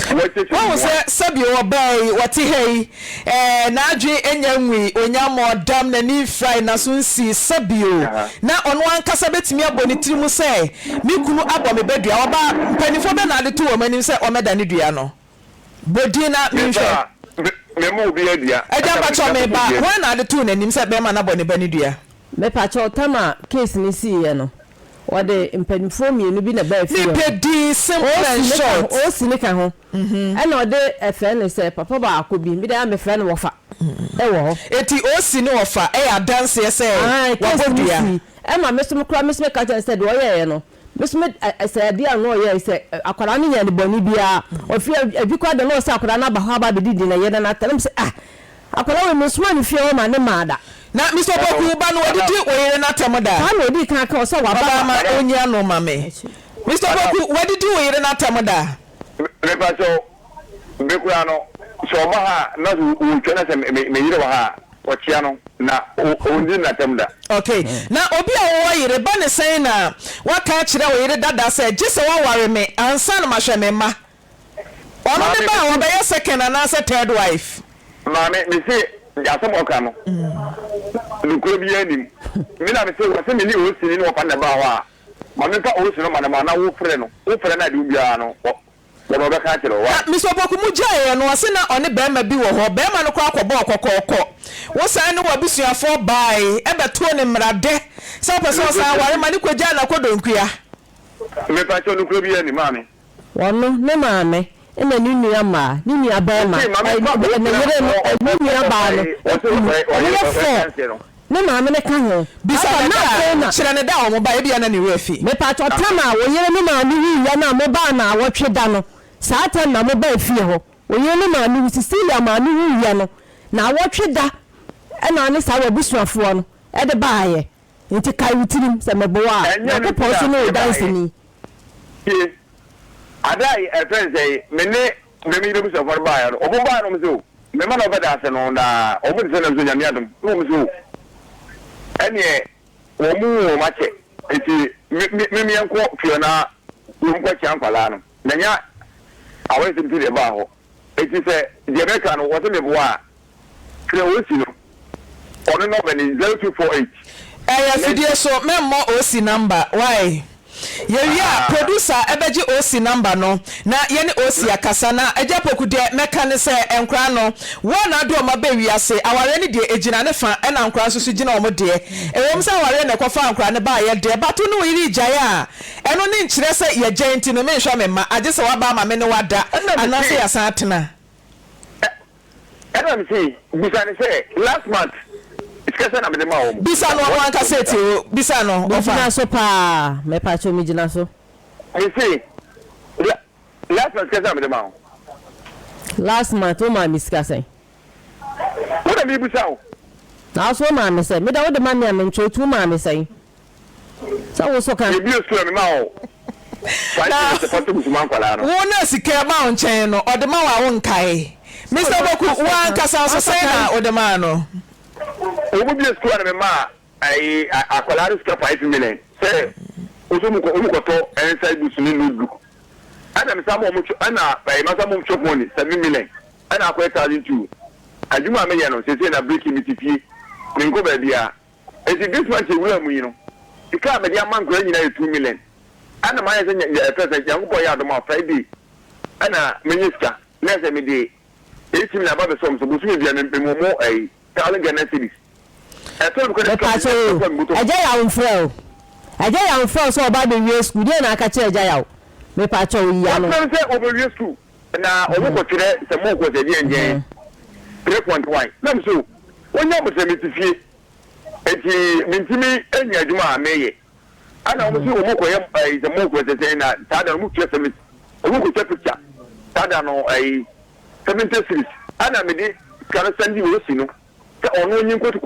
Woahu sɛ sɛdeɛ ɔbaa yi ɔte ha yi, ɛɛ, n'adwene nnya nwui, ɔnnya mmɔɔ dam, n'ani mfirae, n'aso nsii, sɛbio na ɔno ankasa bɛtumi abɔ ne tiri mu sɛ, Me kunu abɔ me ba dua. Ɔbaa, mpanimfoɔ bɛn na ade to wɔn anim sɛ wɔmmɛda ne dua no? Bɔ din na menhwɛ. Agya mpakyɛw me ba, hwan na ade too n'anim sɛ bɛrima no abɔ ne ba no dua? Mepakyɛw, tam a case no siiɛ no, Wɔde mpanimfoɔ mienu bi na ɛbaa fie hɔ. Mepɛ din simple and Osi ne ka short. ho, Osi ne ka ho. Ɛna ɔde ɛfrɛ no sɛ papa baako bi, me deɛ mefrɛ no wɔfa, ɛwɔ hɔ. Enti Osi ne wɔfa yɛ adanseɛ sɛ Ae, case wabɔ no dua. sii. Ɛma me nso me koraa me nso meka kyerɛɛ no sɛ deɛ ɔyɛeɛ no, me nso me ɛ ɛ sɛ adeɛ a na ɔyɛe sɛ akwadaa no nyɛɛ no bɔne biara. Ɔfiri adi koraa deɛ na ɔsɛ akwadaa no aba hɔ aba abɛdidi na yɛda no atɛn. Na mese ah, Akwadaa wei mensomaa no fie hɔ ma ne maa da. Na Mister Opoku wo ba no wadidi wo yere no atɛm da? Saa na odii kan ka ɔsɛ waba Ɔbaa ma ɔnyi ano ma me. Mister Opoku wadidi wo yere no atɛm da? Mepakyɛw, me koraa no sɛ ɔba ha a na sɛ ɔretwa na sɛ me yere wɔ ha a ɔkyea no na ɔndi no atɛm da. Ok, na obi a wowɔ yere ba ne sɛn na waka akyerɛ wo yere dada sɛ gye sɛ woaware me ansa na mahwɛ me mma? Ɔno ne Maame ba a mese. ɔbɛyɛ second anaasɛ third wife. Maame mese asɛm a ɔka no nokorɛ biara nnim. Me na mese wɔse me ne Osini ne wɔfa no na ɛbaa hɔ a ma memfa Osi no ma no ma na wo frɛ no wo frɛ no a deɛ obiara no wɔ wɔn ɔbɛka akyerɛ wo Na why. Mister Opoku mo gyaeɛ no ɔse na ɔne barima bi wɔ hɔ barima no koraa kɔbɔɔ kɔkɔɔkɔ wo san ne w'abusuafoɔ baae ɛbɛtoo no mmara dɛ sɛ wopɛ sɛ ɔsan ware ma no kɔgyaa no akɔdɔnkua. Mepakyɛw nokorɛ biara nnim maame. Ɔno, ne maame, ɛna ne nua mmaa, ne nua barima, ɛ, ne yere no, ɛ, ne nua baa no kunu, wɔyɛ four, ne maame no ka ho. Bisa Papa, no na da afei a, na. kyerɛ no da a wɔn bae, ebia na ne werɛ afi. Mepaatwɔ, tam a wo yere ne maame wuiɛ no a mobaa naawɔtwe da no, saa tam na mobaa fie hɔ. Wo yere ne maame wu, Cecilia maame wuiɛ no, naawɔtwe da ɛna ne saa w'abusuafoɔ no de baeɛ. Enti kae wo tirim sɛ meboa a, Ɛnyɛ ɛno nti Nyankopɔn na nso ne wo mebaeɛ. danseni. Tie, ade a ɛfrɛ no sɛn, me ne me me yere abusuafoɔ no baeɛ no, wɔn baeɛ no wɔn se o, me mma na wɔbɛda ase no, na wɔn te sɛ nam sɛ Nyame adom, na wɔn se o, ɛneɛ wɔn wu wɔn akyɛ, enti me me me meɛnkɔ fie hɔ na wɔn nkɔkyea nkwadaa no, na nya awaresɛm nti na ɛbaa hɔ. Enti sɛ deɛ mɛka no wɔse meboa a, frɛ Osi no, ɔno nɔmba ni, 0248. Ɛyɛ afidie so, mɛmmɔ Osi number, why? Yɛwie a, producer bɛgye OC number no na yɛne OC akasa. Na Agya Poku deɛ mɛka ne sɛ, nkwadaa no, wo a na wode wɔn aba wiase, awareɛ no deɛ ɛgyina ne fa ɛna nkwadaa nso so gyina wɔn deɛ. Ɛwom sɛ awareɛ na ɛkɔfaa nkwadaa no baeɛ deɛ, but wo ne wo yere regyae a, ɛno ne nkyerɛ sɛ yɛgyae nti no menhwɛ me mma, agye sɛ woaba ama me ne wo ada Ɛna anaasɛ mese. yɛasan atena. Ɛna mese, bisa no sɛ, last month sika sɛn na mede maa wɔn? Bisa no ɔno ankasa etie o, bisa no ɔfa. Megyina so paa, mepakyɛw megyina so. Mese, last month sika sɛn na mede maa wo? Last month wo maa me sika sɛn? Wo na mebisa wo. Na wo so wo maa me sɛn? Me deɛ wode ma me a mentwerɛ nti wo maa me sɛn? Sɛ wo so ka. Yɛbue sukuu a mema wo 5 cedis fa to gu so ma nkwadaa no. Wo na sika ɛba wo nkyɛn no ɔde ma wo a wonkae. Mister Opoku, wo ankasa nso sɛn na wode maa no? Wɔn bue sukuu a na memaa ayi akwadaa no sika 5 million sɛ woso wɔn kɔ wɔn kɔtɔ exercise books ne notebook. Ɛna mesan ma wɔn ɛna ɛyi masa ma wɔn chop money 7 million ɛna akɔyɛ 1,200. Adwuma a meyɛ no seesei na break mi ti fie menkɔ baabiara. Enti this month yɛwuraa mu yi no, sika a mede ama nkwadaa nyinaa yɛ 2 million. Ɛna mayɛ sɛ nyɛ ɛfɛ sɛ Nyankopɔn yɛ adom a Friday ɛna menya sika na ɛsɛ mede 8 million aba bɛsɔ m so bosome bia me mewɔ mo ɛyi 1,000 Ghana cedis. Ɛtɔ no kɔ ne sika Mepakyɛ menya o, sika mebotɔ. Agya Yaw mfrɛ o. Agya Yaw mfrɛ wo sɛ ɔba abɛwie sukuu, deɛn na aka kyerɛ Agya Yaw? Mepakyɛ o, yi ano. Wɔfrɛ no sɛ ɔbɛwie sukuu na ɔmo kɔtwerɛ sɛ mo kɔ sɛ deɛ nkyɛn 3.1 na me so wonya mo sɛ mete fie eti mentumi nya adwuma a meyɛ ɛna wɔn sɛ wɔn kɔyɛ ɛyi sɛ mo kɔ sɛ sɛn na saa da no wɔn tua 70 wɔn kɔ twa picture saa da no ɛyi 70 cedis ɛna mede sika no sɛnde wɔ si no sɛ ɔno nyi nkoto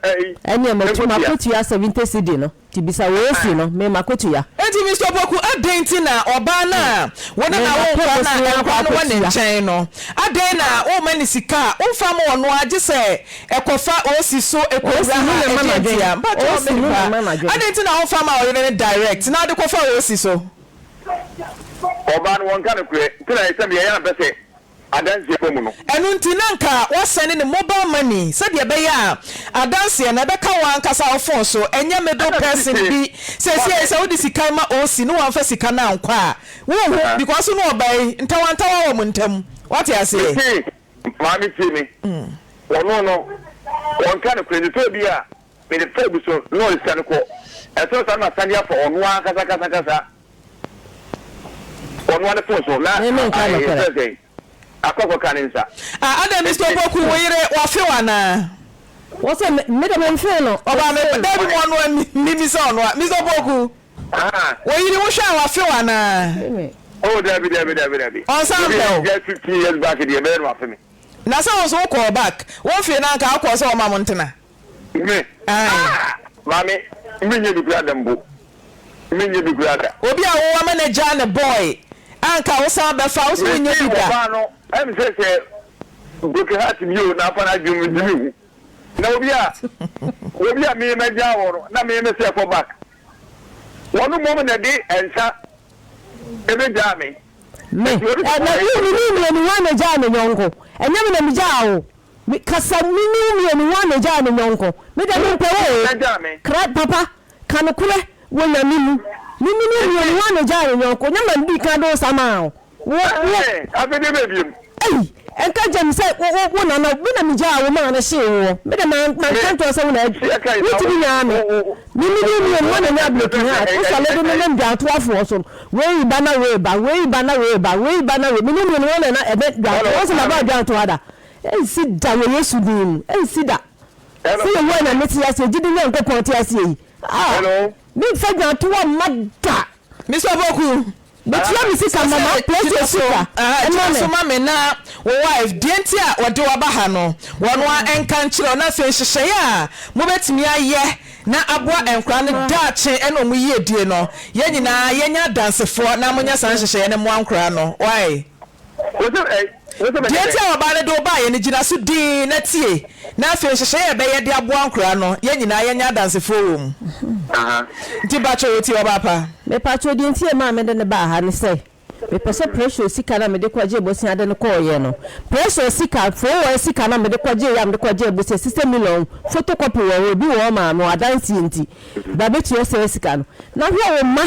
ɛyi Ɛneɛ matu nkotua. Makotua 70 cedi no, nti bisa wɔ osi no, me makotua. Enti Mister Opoku, adɛn nti na ɔbaa no a wo ne Me no awo mapɛ nkora no a bosea akɔ nkora no wɔ ne akɔtua. nkyɛn no, adɛn na womma no sika a womfa mma ɔno ara gye sɛ ɛkɔfa OC so ɛkɔwura Osi no ha, na ɛma ɛdeɛn n'adwene. ntia? Mpakyɛw Osi me no na nipa, ɛma n'adwene. adɛn nti na womfa mma ɔyere no direct na wode kɔfa OC so? Ɔbaa no wɔnka nokorɛ nti na ɛsɛ meyɛ yɛ a mpɛ sɛ adanseɛ ba mu no. Ɛno nti na anka woasɛne no mobile money sɛdeɛ ɛbɛyɛ a adanseɛ no ɛbɛka wo ankasa wo phone so, ɛnyɛ middle Ɛna person mese bi. Seesei maame. sɛ wode sika ma OC na wamfa sika no ankɔ a, wonhu because wo ne ɔbaa yi ntawantawa wɔ mo ntam. Woate aseɛ? Mese maame tie me, ɔno no ɔnka nokorɛ nti sɛ obi a mede fa obi so na ɔde sika no kɔ, ɛsɛ saa na masane afa ɔno ankasa ankasa ankasa ɔno ara ne phone so na Me menka ayɛ nokorɛ. sɛ sɛn akɔ akɔka ne nsa. Ah adɛn Mister Opoku wo yere wafe wo anaa? Wɔ sɛ me me de memfee no. Ɔbaa me Memfee no. dabi mu ɔno a mimi sɛ ɔno a Mister Opoku wo yere wo hwɛ a wafe wo anaa? Me. Oh dabi dabi dabi dabi. Ɔnsan mpɛ wo. Just 15 years back deɛ ɛbɛyɛ no wafe me. Na sɛ wo nso wo kɔɔ back wo mfee no anka wokɔɔ sɛ ɔma mo ntena. Me Ae. ah maame me nyɛ bi koraa da mpo me nyɛ bi koraa da. Obi a wo ama no agyaa ne boy a nka wo san bɛfa wo so wo nyɛ Mese bi da. ɔbaa no ɛm sɛ sɛ broken heart bi o na afa n'adwene mu ntumi hu na obi a obi a me magyaa wɔ no na me me sɛ kɔ back wɔn mmom na de nsa ɛbɛgyaa me. Me Nti obi ɛ sɛ na ɔyɛ wo me ne wo mmienu hwan na egyaa ne yɔnko? Ɛnyɛ me na megyaa wo. Me kasa me ne wo mmienu hwan na egyaa ne yɔnko? Me deɛ mempɛ wo o. Wogyaa me. Kra papa ka nokorɛ wɔ Nyame mu. Me ne wo mmienu hwan na egyaa ne yɔnko? Nyɛ ma medii kan de wo nsa maa wo. Wo wo. Ɛɛ afei deɛ bɛɛ biom. Ei ɛnka nkyerɛ me sɛ wo wo wo nana me na megyaa wo maa no hyee woɔ. Me deɛ man manka nkyerɛ wo sɛ wo na wontumi nyaa me. Me me ne wo mmienu hwan na nyaa broken heart? Wo sɔre de me nam dwantoafoɔ so no. Wei ba na wei ba, wei ba na wei ba, wei ba na wei, me ne wo mmienu hwan na na ɛbɛ dwantoa? Wo sɛ maba dwantoa da? Ɛnsi da wɔ Yesu din mu, ɛnsi da. Sɛ Yehowa Nyame te aseɛ, gyidi Nyankopɔn te aseɛ yi, ah, memfa dwantoa mma da. Mister Opoku, Metua me sika ma ma place Gyina so, sika aha, ɛma gyina me. so ma me na wo wife, deɛ nti a ɔde wo aba ha no, wɔn ara nka nkyerɛ wo, na afei nhyehyɛeɛ a mobɛtumi ayɛ na aboa nkwadaa no daakye ne wɔn yiedie no, yɛn nyinaa yɛnyɛ adansefoɔ na monyɛ saa nhyehyɛeɛ no mmoa nkwadaa no. Wai? Deɛ nti a ɔbaa no de wo baeɛ no, gyina so dinn na tie, na afei nhyehyɛeɛ a ɛbɛyɛ de aboa nkwadaa no, yɛn nyinaa yɛnyɛ adansefoɔ wɔ mu. Nti mpakyɛw wotie ɔbaa pa? Mepakyɛw deɛ nti a ɛmaa mede no baa ha ne sɛ mepɛ sɛ pressure sika no a mede kɔgyee bosea de no kɔeɛ no pressure sika fowɔ sika no a mede kɔgyeeɛ a mede kɔgyee bosea 60 million photocopy wɔ hɔ obi wɔ hɔ maa me wɔ adanseɛ nti ba bɛtua saa sika no na hwɛ wo mma.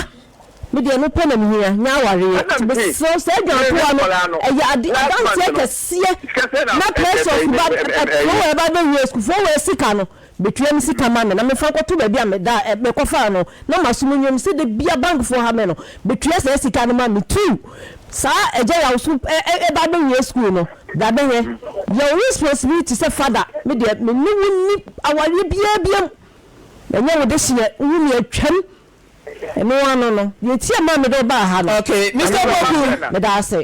Me deɛ ɛno pɛ na mehia, nyɛ awareɛ. Nti mesrɛ wo, saa adwantoa no, ɛyɛ ade, adanseɛ kɛseɛ na Precious ba, foɔ wei ba bɛwie sukuu, foɔ wei sika no, bɛtua me sika ma me na memfa nkɔto baabi a meda, mekɔfaa no, na masom nnwom sɛ da bia bankfoɔ ha me no, bɛtua saa sika no ma me. Two, saa agya yaw so ɛba bɛwie sukuu no, bra bɛhwɛ, yɛ wo responsibility sɛ father, me deɛ me ne wo nni awareɛ biara biam, ɛnyɛ wo dehyeɛ, wohu me atwam. Ɛno ano no, deɛ nti a ɛmaa mede wo baa ha no. Okay, Mister Opoku. Meda ase.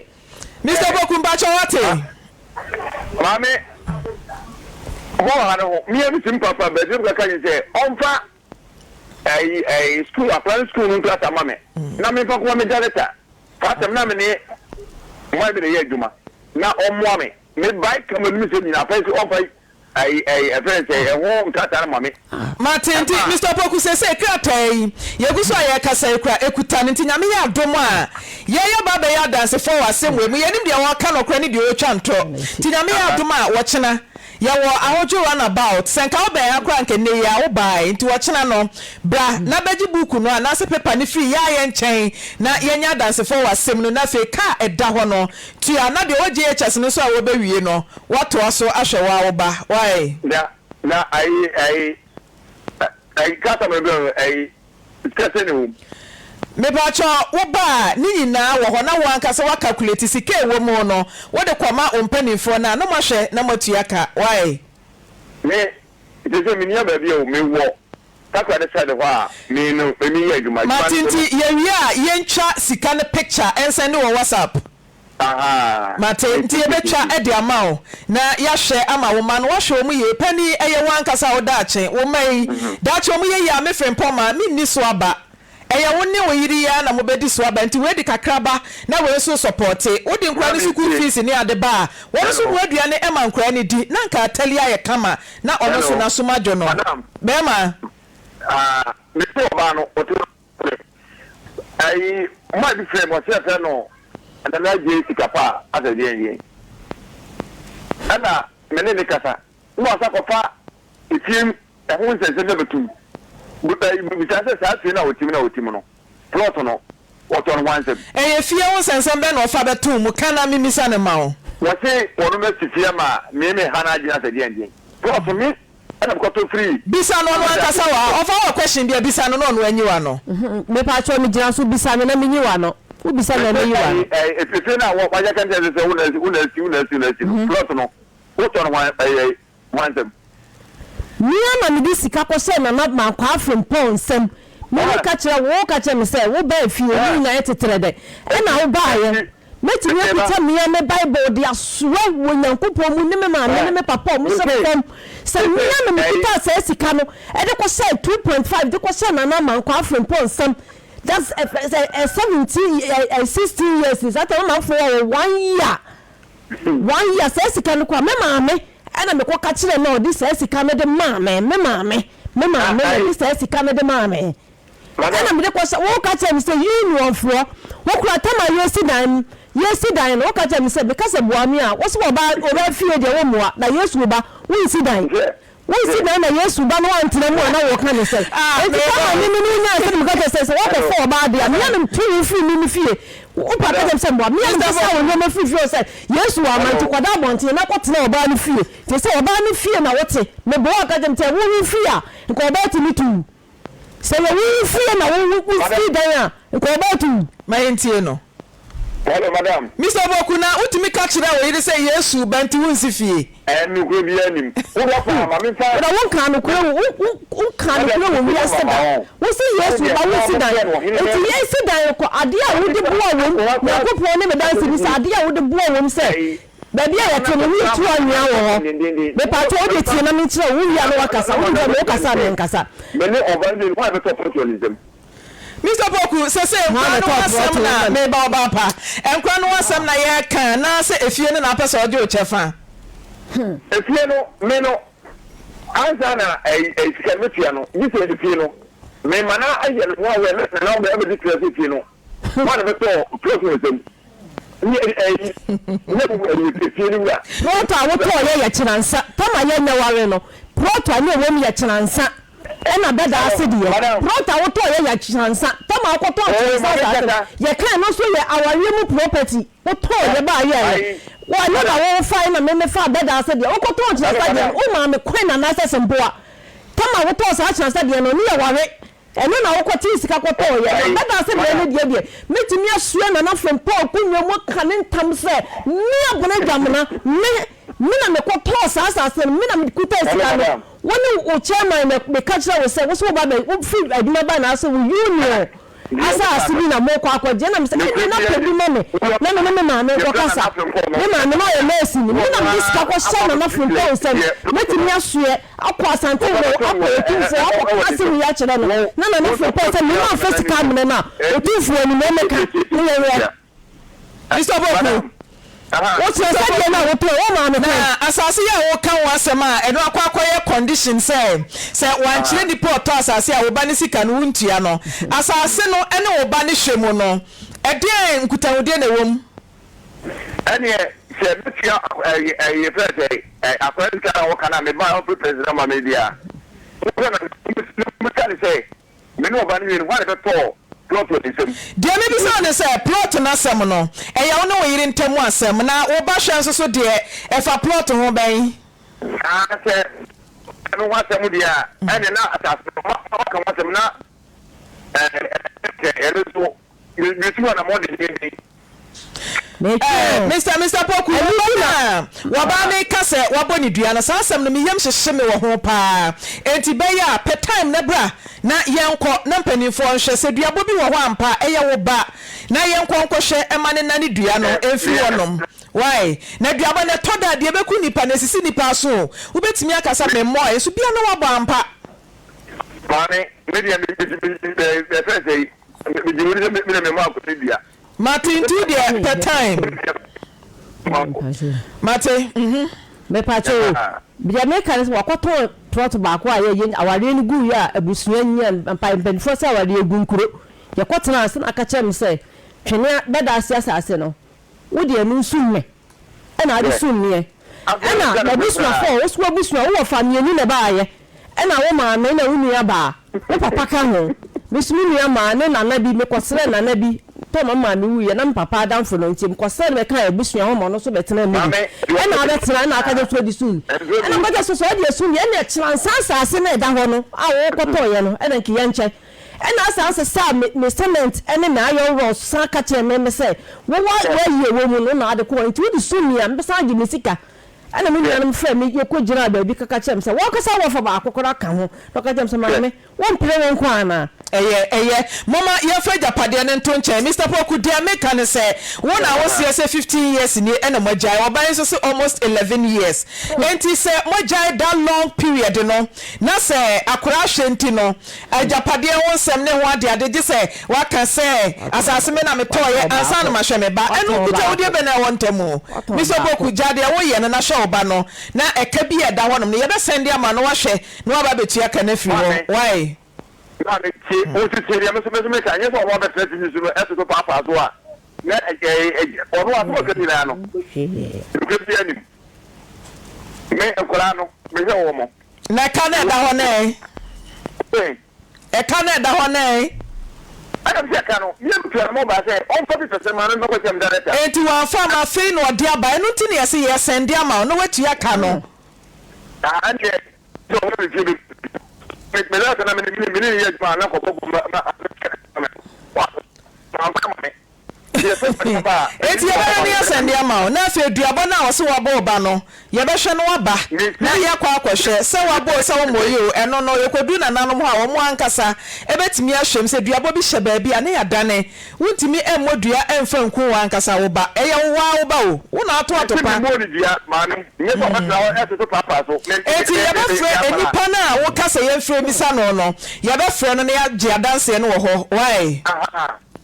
Mister Opoku, mpakyɛ wate? Maame, hɔ ha no ho, mmea bi si papa baabi mu kaka nyi sɛ ɔmfa ɛyi ɛyi sukuu akora no sukuu no nkrata ma me na memfa kɔma me director. Saa asɛm na me ne mmaa bi na ɛyɛ adwuma na ɔmmoa me. Me bae kama no mi sɛ nyinaa afei sɛ ɔmfa Ayi ayi ɛfrɛ no sɛ ɛho nkrataa no ma me. Mate nti Mister Opoku seesei krataa yi yɛgu so a yɛrekasa yi koraa ɛkuta no nti Nyame yɛ adom a yɛyɛ ba bɛyɛ adansefoɔ wɔ asɛm wei mu yɛnim deɛ ɔreka nɔkorɛ ne deɛ ɔretwa ntorɔ nti Nyame yɛ adom a wɔkyena yɛwɔ ahodwo run about sɛ nka wobɛn ha koraa nka nnɛ yi a wobaeɛ nti wɔkyena no bra na bɛgye book no anaasɛ paper no firi yɛa yɛn nkyɛn na yɛnyɛ adansefoɔ wɔ asɛm no na afei kaa ɛda hɔ no tua na deɛ ɔwɔ JHS no nso a wɔbɛwie no Woatoa so ahwɛ wo ara wo ba why? Na na ayi ayi ayi kasa mɛ bɛ ayi sika sɛ na ɛwɔ mu. Mepakyɛw wo ba a ne nyinaa wɔ hɔ na wo ankasa wa calculate sika a ɛwɔ mu no wode kɔma wo mpaninfoɔ no a na moahwɛ na moatua ka why? Me sese me nia baabi a o me wɔ Takoradi side hɔ a me no me yɛ adwuma adwuma Mate no so nti no. yɛwie a yɛntwa sika no picture ɛnsɛnde wɔ WhatsApp. Ahaa Mate, nti yɛbɛtwa de ama wo na yɛahwɛ ama wo mma no, woahwɛ wɔn yie. Panin, ɛyɛ wo ankasa wo daakye, wo mma yi daakye wɔn yɛ yie a, me frempɔn ma, menni so aba. Ɛyɛ wo ne wo yere yi ara na mobɛdi so aba, nti wei de kakra ba na wei nso sɔpɔɔte. Wode nkwadaa no sukuu fees ne ade ba a, wɔn nso noa aduane ma nkwadaa no di, na anka atali ayɛ kama na ɔno nso Hello, n'asom adwo no. madam. Bɛrima. Ah, mese ɔbaa no, ɔte hɔ. Frɛ ayi ɔmaa bi frɛ me ɔsɛ yɛfrɛ no Nana Adjei Sikapa asɛ deɛn deɛn ɛna me ne ne kasa na wasa kɔfa efie mu ɛho nsɛnsɛm bi abɛtum bisa sɛ saa fie no a ɔtim no a ɔtim no plot no wɔtɔ no hwan nsam. Ɛyɛ fie ho nsɛnsɛm bɛn na ɔfa bɛtoo mu? Ka na memmisa no mma wo. Wɔse wɔnom asi fie ama me me ha no adwene asɛ deɛn deɛn plot me Ɛna mekɔtɔ firii. Bisa no ɔno ankasa wɔ ha. Ɔfa wɔ question bi a bisa no na ɔno anyi w'ano. Mepakyɛw me gyina so bisa me na menyi w'ano. Wo bisa me a menyi w'ano. Efie no a wayɛ ka nkyɛn sɛ wo na asi wo na asi wo na asi wo na asi no plot no wotɔ no hwan ɛyɛ hwan nsam. Me ara na mede sika kɔhyɛɛ Nana Mankwaa Frimpong nsam. Me meka kyerɛ wo, woka kyerɛ me sɛ wobaa fie, ne nyinaa yɛ tetrɛdɛ. Ɛna wobaeɛ. Mɛtumi akuta me ara me Bible de asoɛ wɔ Nyankopɔn mu ne me maame ne me papa a wɔhyɛ fam sɛ me ara na mekutaa saa sika no de kɔhyɛɛ 2.5 de kɔhyɛɛ Nana Amankwaa Frimpong nsam. That's 17 16 years ni saa time amanfoɔ wɔ one year one year saa sika no koraa me maame ɛna mekɔ ka kyerɛ no a ɔde saa sika no de maa me me maame me maame na ɔde saa sika no de maa me. Ɛna mede kɔ sɛ wo ka kyerɛ me sɛ unionfoɔ wo kura tam a yɛsi dan no yɛsi dan no wo ka kyerɛ me sɛ meka sɛ boa me a wo sɛ wɔba wɔba fie deɛ wo mmoa na Yesu ba wo nsi dan wo nsi dan na Yesu ba no wantena mu a na wɔka ne sɛ enti tam a me me ne nyaa sɛ meka kyerɛ sɛ sɛ wɔkɔ fɔ ɔbaa deɛ a mea no tu wo firi me me fie wo pa ka kyerɛ me sɛ mmoa mea no sɛ wo nneɛma firi fie sɛ Yesu wɔ ama nti kɔda abɔnten na kɔtena ɔbaa no fie te sɛ ɔbaa no fie na wote meboa ka kyerɛ me sɛ wo wo fie a nka ɔbaa tumi tu Sɛ yɛ wo fie na wo wo sii dan a nka ɔbaa tu wo. Ma yɛntie no. Hello madam. Mister Opoku, na wotumi ka kyerɛ wo yere sɛ Yesu ba nti wonsi fie? Ɛɛ nokorɛ biara nnim. Wo dɔ paa ma me nfa. Wo dɔ wo nkaa nokorɛ wo wo wo nkaa nokorɛ wɔ wiase da. Wo se Yesu ba wonsi dan nti yɛnsi dan kɔ adeɛ a wode boa wom Nyankopɔn ne me danse ni sɛ adeɛ a wode boa wom sɛ Baabi a yɛte no, woretu anwea wɔ hɔ. Mepakyɛw, wode tie na menkyerɛ wo, wowie a na woakasa, wonim sɛ me wokasa a menkasa. Me ne ɔbaa no hwan na ɛbɛtɔ pɔt wɔ ne nsam? Mister Poku, sesei Hwan nkora na no ho ɛtɔɔ asɛm prɔto na wɔ nsam? meba ɔbaa pa. Nkora no ho asɛm na yɛreka anaasɛ efie no na wopɛ sɛ ɔgye wo kyɛfa? Efie no, me no, ansa na ɛyi ɛyi sika no metua no, gye sɛ efie no, mema no ayɛ ne ho awɛ na na ɔbɛdi tua sɛ efie no. Hwan na bɛtɔɔ plot wɔ nsam? Ne ɛyi ne ɛyi efie no wura. Plot a wotɔɔ yɛ yɛ kyenansa. Tam a yɛnyɛ ware no, plot a ne ɛwɔ mu yɛ kyenansa. Ɛna bɛda ase deɛ, plot a wotɔɔ yɛ yɛ kyansa, tam a wokɔtɔɔ kyansa asaase no, yɛkae no nso yɛ awareɛ mu property, wotɔɔ yɛ baa yɛɛ yɛ, wɔ ɛno na wo fae na me me faa bɛda ase deɛ, wokɔtɔɔ kyansa deɛ no, wo maa me coin anaasɛ sempoa, tam a wotɔɔ saa kyansa deɛ no, ne yɛ ware. Ɛno na wokɔtee sika kɔtɔeɛ. Na bɛda ase berɛ no deɛ deɛ, mɛtumi asoɛ Nana Frimpong akonnwa mu aka ne ntam sɛ, me Abena Dwamena, me, me na mekɔtɔɔ saa asase no, me na mekutaa sika no. Wo ne wo chairman na meka kyerɛ wo sɛ, wo sɛ woba bɛ, wofiri adwuma ba na asɛ wo union asase bi na morekɔ akɔgye. Ɛna mesɛ, ɛnneɛ na pɛ bi ma me na me ne me maame nkɔkasa. Me maame no ɔyɛ nɛɛseni, me na mede sika kɔhyɛ Nana Frimpong nsam. Mɛtumi asoɛ. Akɔ Asante hɔ akɔ Otumfoɔ hɔ akɔka asɛm yi akyerɛ no na Nana Frimpong sɛ me mamfa sika ammrɛ no a Otumfoɔ anim ɔmmɛka ne yɛnyɛ. Mister Opoku, Wokyerɛ sɛ deɛ na wopɛ wo maame kwan. Na asase yi a woka ho asɛm a ɛno akɔ akɔyɛ condition sɛ sɛ wankyerɛ nipa a ɔtɔ asase a wo ba no sika no wontua no, asase no ne wo ba no hwɛ mu no ɛdeɛn nkutahodie na ɛwɔ mu? Ɛneɛ sɛ mɛtua ɛyi ɛyi yɛfrɛ no sɛ ɛ akwadaa sika na wɔka na me ba ɔfiri president ma me deɛ a wofrɛ no mebisa no sɛ me ne ɔba no mmienu hwan na ɛbɛtɔɔ plot wɔ ne nsam. Deɛ mebisa wo ne sɛ plot no asɛm no ɛyɛ wo ne wo yere ntam asɛm na wo ba hwɛ nso so deɛ ɛfa plot ho bɛn? Aa sɛ ɛno ho asɛm deɛ a ɛneɛ na asase no ma waka ho asɛm na ɛɛ ɛɛ ɛno nso metu anamɔ dendeenden. Eh, Mister Mister Poku, wo ba no a wɔbaa me ka sɛ wabɔ ne dua no, saa asɛm no me yam hyehye me wɔ ho paa. Enti bɛyɛ a, pɛ time na bra na yɛnkɔ na mpanimfoɔ nhwɛ sɛ duabɔ bi wɔ hɔ ampa a, ɛyɛ wo ba na yɛnkɔ nkɔhwɛ mma no nnane dua no mfiri hɔnom. Why? Na duabɔ no ɛtɔ da a, deɛ ɛbɛku nnipa no, ɛsisi nnipa aso o. Wobɛtumi aka sɛ memmɔɔe, nso bia na woabɔ ampa. Maame, me deɛ me me me me fɛn sɛ yi, me gye wuli sɛ me na me mɔ akɔ ne dua. Mate nti wo deɛ pɛ time. Mate mhm. Mepakyɛ o, deɛ meka ne sɛ wakɔtɔn plot baako a yɛyɛ awareɛ no guiɛ a abusua nyia mpa mpanimfoɔ sɛ awareɛ gu nkuro yɛkɔtenaa ase na aka kyerɛ me sɛ twene bɛda ase asase no wo deɛ no nsu me ɛna ade sum meɛ ɛna m'abusuafoɔ wo so w'abusua wo wɔfa mienu na ɛbaayɛ ɛna wo maame ɛna wo nua baa wo papa ka ho me so me nua maa ne nana bi me kɔ srɛ nana bi tɔ ma maame wuiɛ na me papa adamfo no nti me kɔ srɛ no bɛka abusua ho ma ɔno nso bɛtena mu bi ɛna abɛtena ɛna aka kyerɛ so ɔde sum ɛna ɔka kyerɛ so sɛ ɔde asum deɛ ɛna ɛkyerɛ nsa asaase na ɛda hɔ no a wɔkɔtɔɔyɛ no ɛna nka yɛnkyɛ Ɛna asan sesaa me me cement ne me iron rods san ka kyerɛɛ me me sɛ, Wo wa w'ayi a ɛwɔ mu no na ade kɔɔ nti wode sum me a mɛsan agye me sika. Ɛna me nuanom frɛɛ me yɛkɔ gyinaa baabi kaka kyerɛɛ me sɛ w'ankasa wɔfa baako koraa ka ho na ɔka kyerɛɛ me sɛ maame wompere wo nko anaa? Ɛyɛ, ɛyɛ. Momma yɛmfa agyapadeɛ no nto nkyɛn. Mister Poku, deɛ meka ne sɛ, wo na woseɛ sɛ 15 years nie ɛna moagyae, ɔbaa yi nso se almost 11 years. Enti sɛ moagyae that long period no, na sɛ akwadaa hwɛ nti no, Agyapadeɛ ho nsɛm ne ho adeade gye sɛ waka sɛ asase me na metɔeɛ ansa na mahwɛ me ba. Ɛno nkutahodie bɛn na ɛwɔ ntam? Mister Opoku, gyaa deɛ woyɛ no na hwɛ wo ba no na ɛka bi a ɛda hɔnom no yɛbɛsɛnde ama no wahwɛ na waba abɛtua ka no afiri hɔ. Maame, Wai? maame, tie, wo nso tie deɛ me nso me nso meka. Ɛnyɛ sɛ ɔno abɛtena TV so no ɛtoto paapaa so a na ɛ ɛ ɔno asɛm a ɔka nyinaa no nokorɛ biara nnim. Me nkwadaa no mehwɛ wɔn. Na ɛka no a ɛda hɔ no ɛ? Ɛka no a ɛda hɔ no ɛ? Ɛna mese ɛka no, me tua no mobile sɛ ɔmfa bi pɛsɛ ma no mfa kɔkyɛ me director. Enti wamfa amma, afei na ɔde aba, ɛno nti na yɛse yɛsɛnde ama wo na woatua ka no. Ah ɛndeɛ sɛ ɔma me fie bɛ me director na me ne me ne no yɛ adwuma a na nkɔbɔ gu ma ma wamfa ama me. Enti yɛbɛyɛ ne asɛnde ama wo, na afei aduabɔ no a ɔse wabɔ wo ba no, yɛbɛhwɛ na waba, na yɛakɔ akɔhwɛ sɛ wabɔ o sɛ wommɔeɛ o, ɛno no, yɛkɔduru nananom hɔ a, wɔn ankasa bɛtumi ahwɛ mu, sɛ duabɔ bi hyɛ baabi a, na yɛadane. Wontumi mmɔ dua mfa nku wo ankasa wo ba, ɛyɛ wo ara wo ba o, wo na woato atopa. Enti yɛbɛfrɛ nnipa no a woka sɛ yɛmfrɛ mmisa no no, yɛbɛfrɛ no na yɛagye adanseɛ no wɔ hɔ, wai?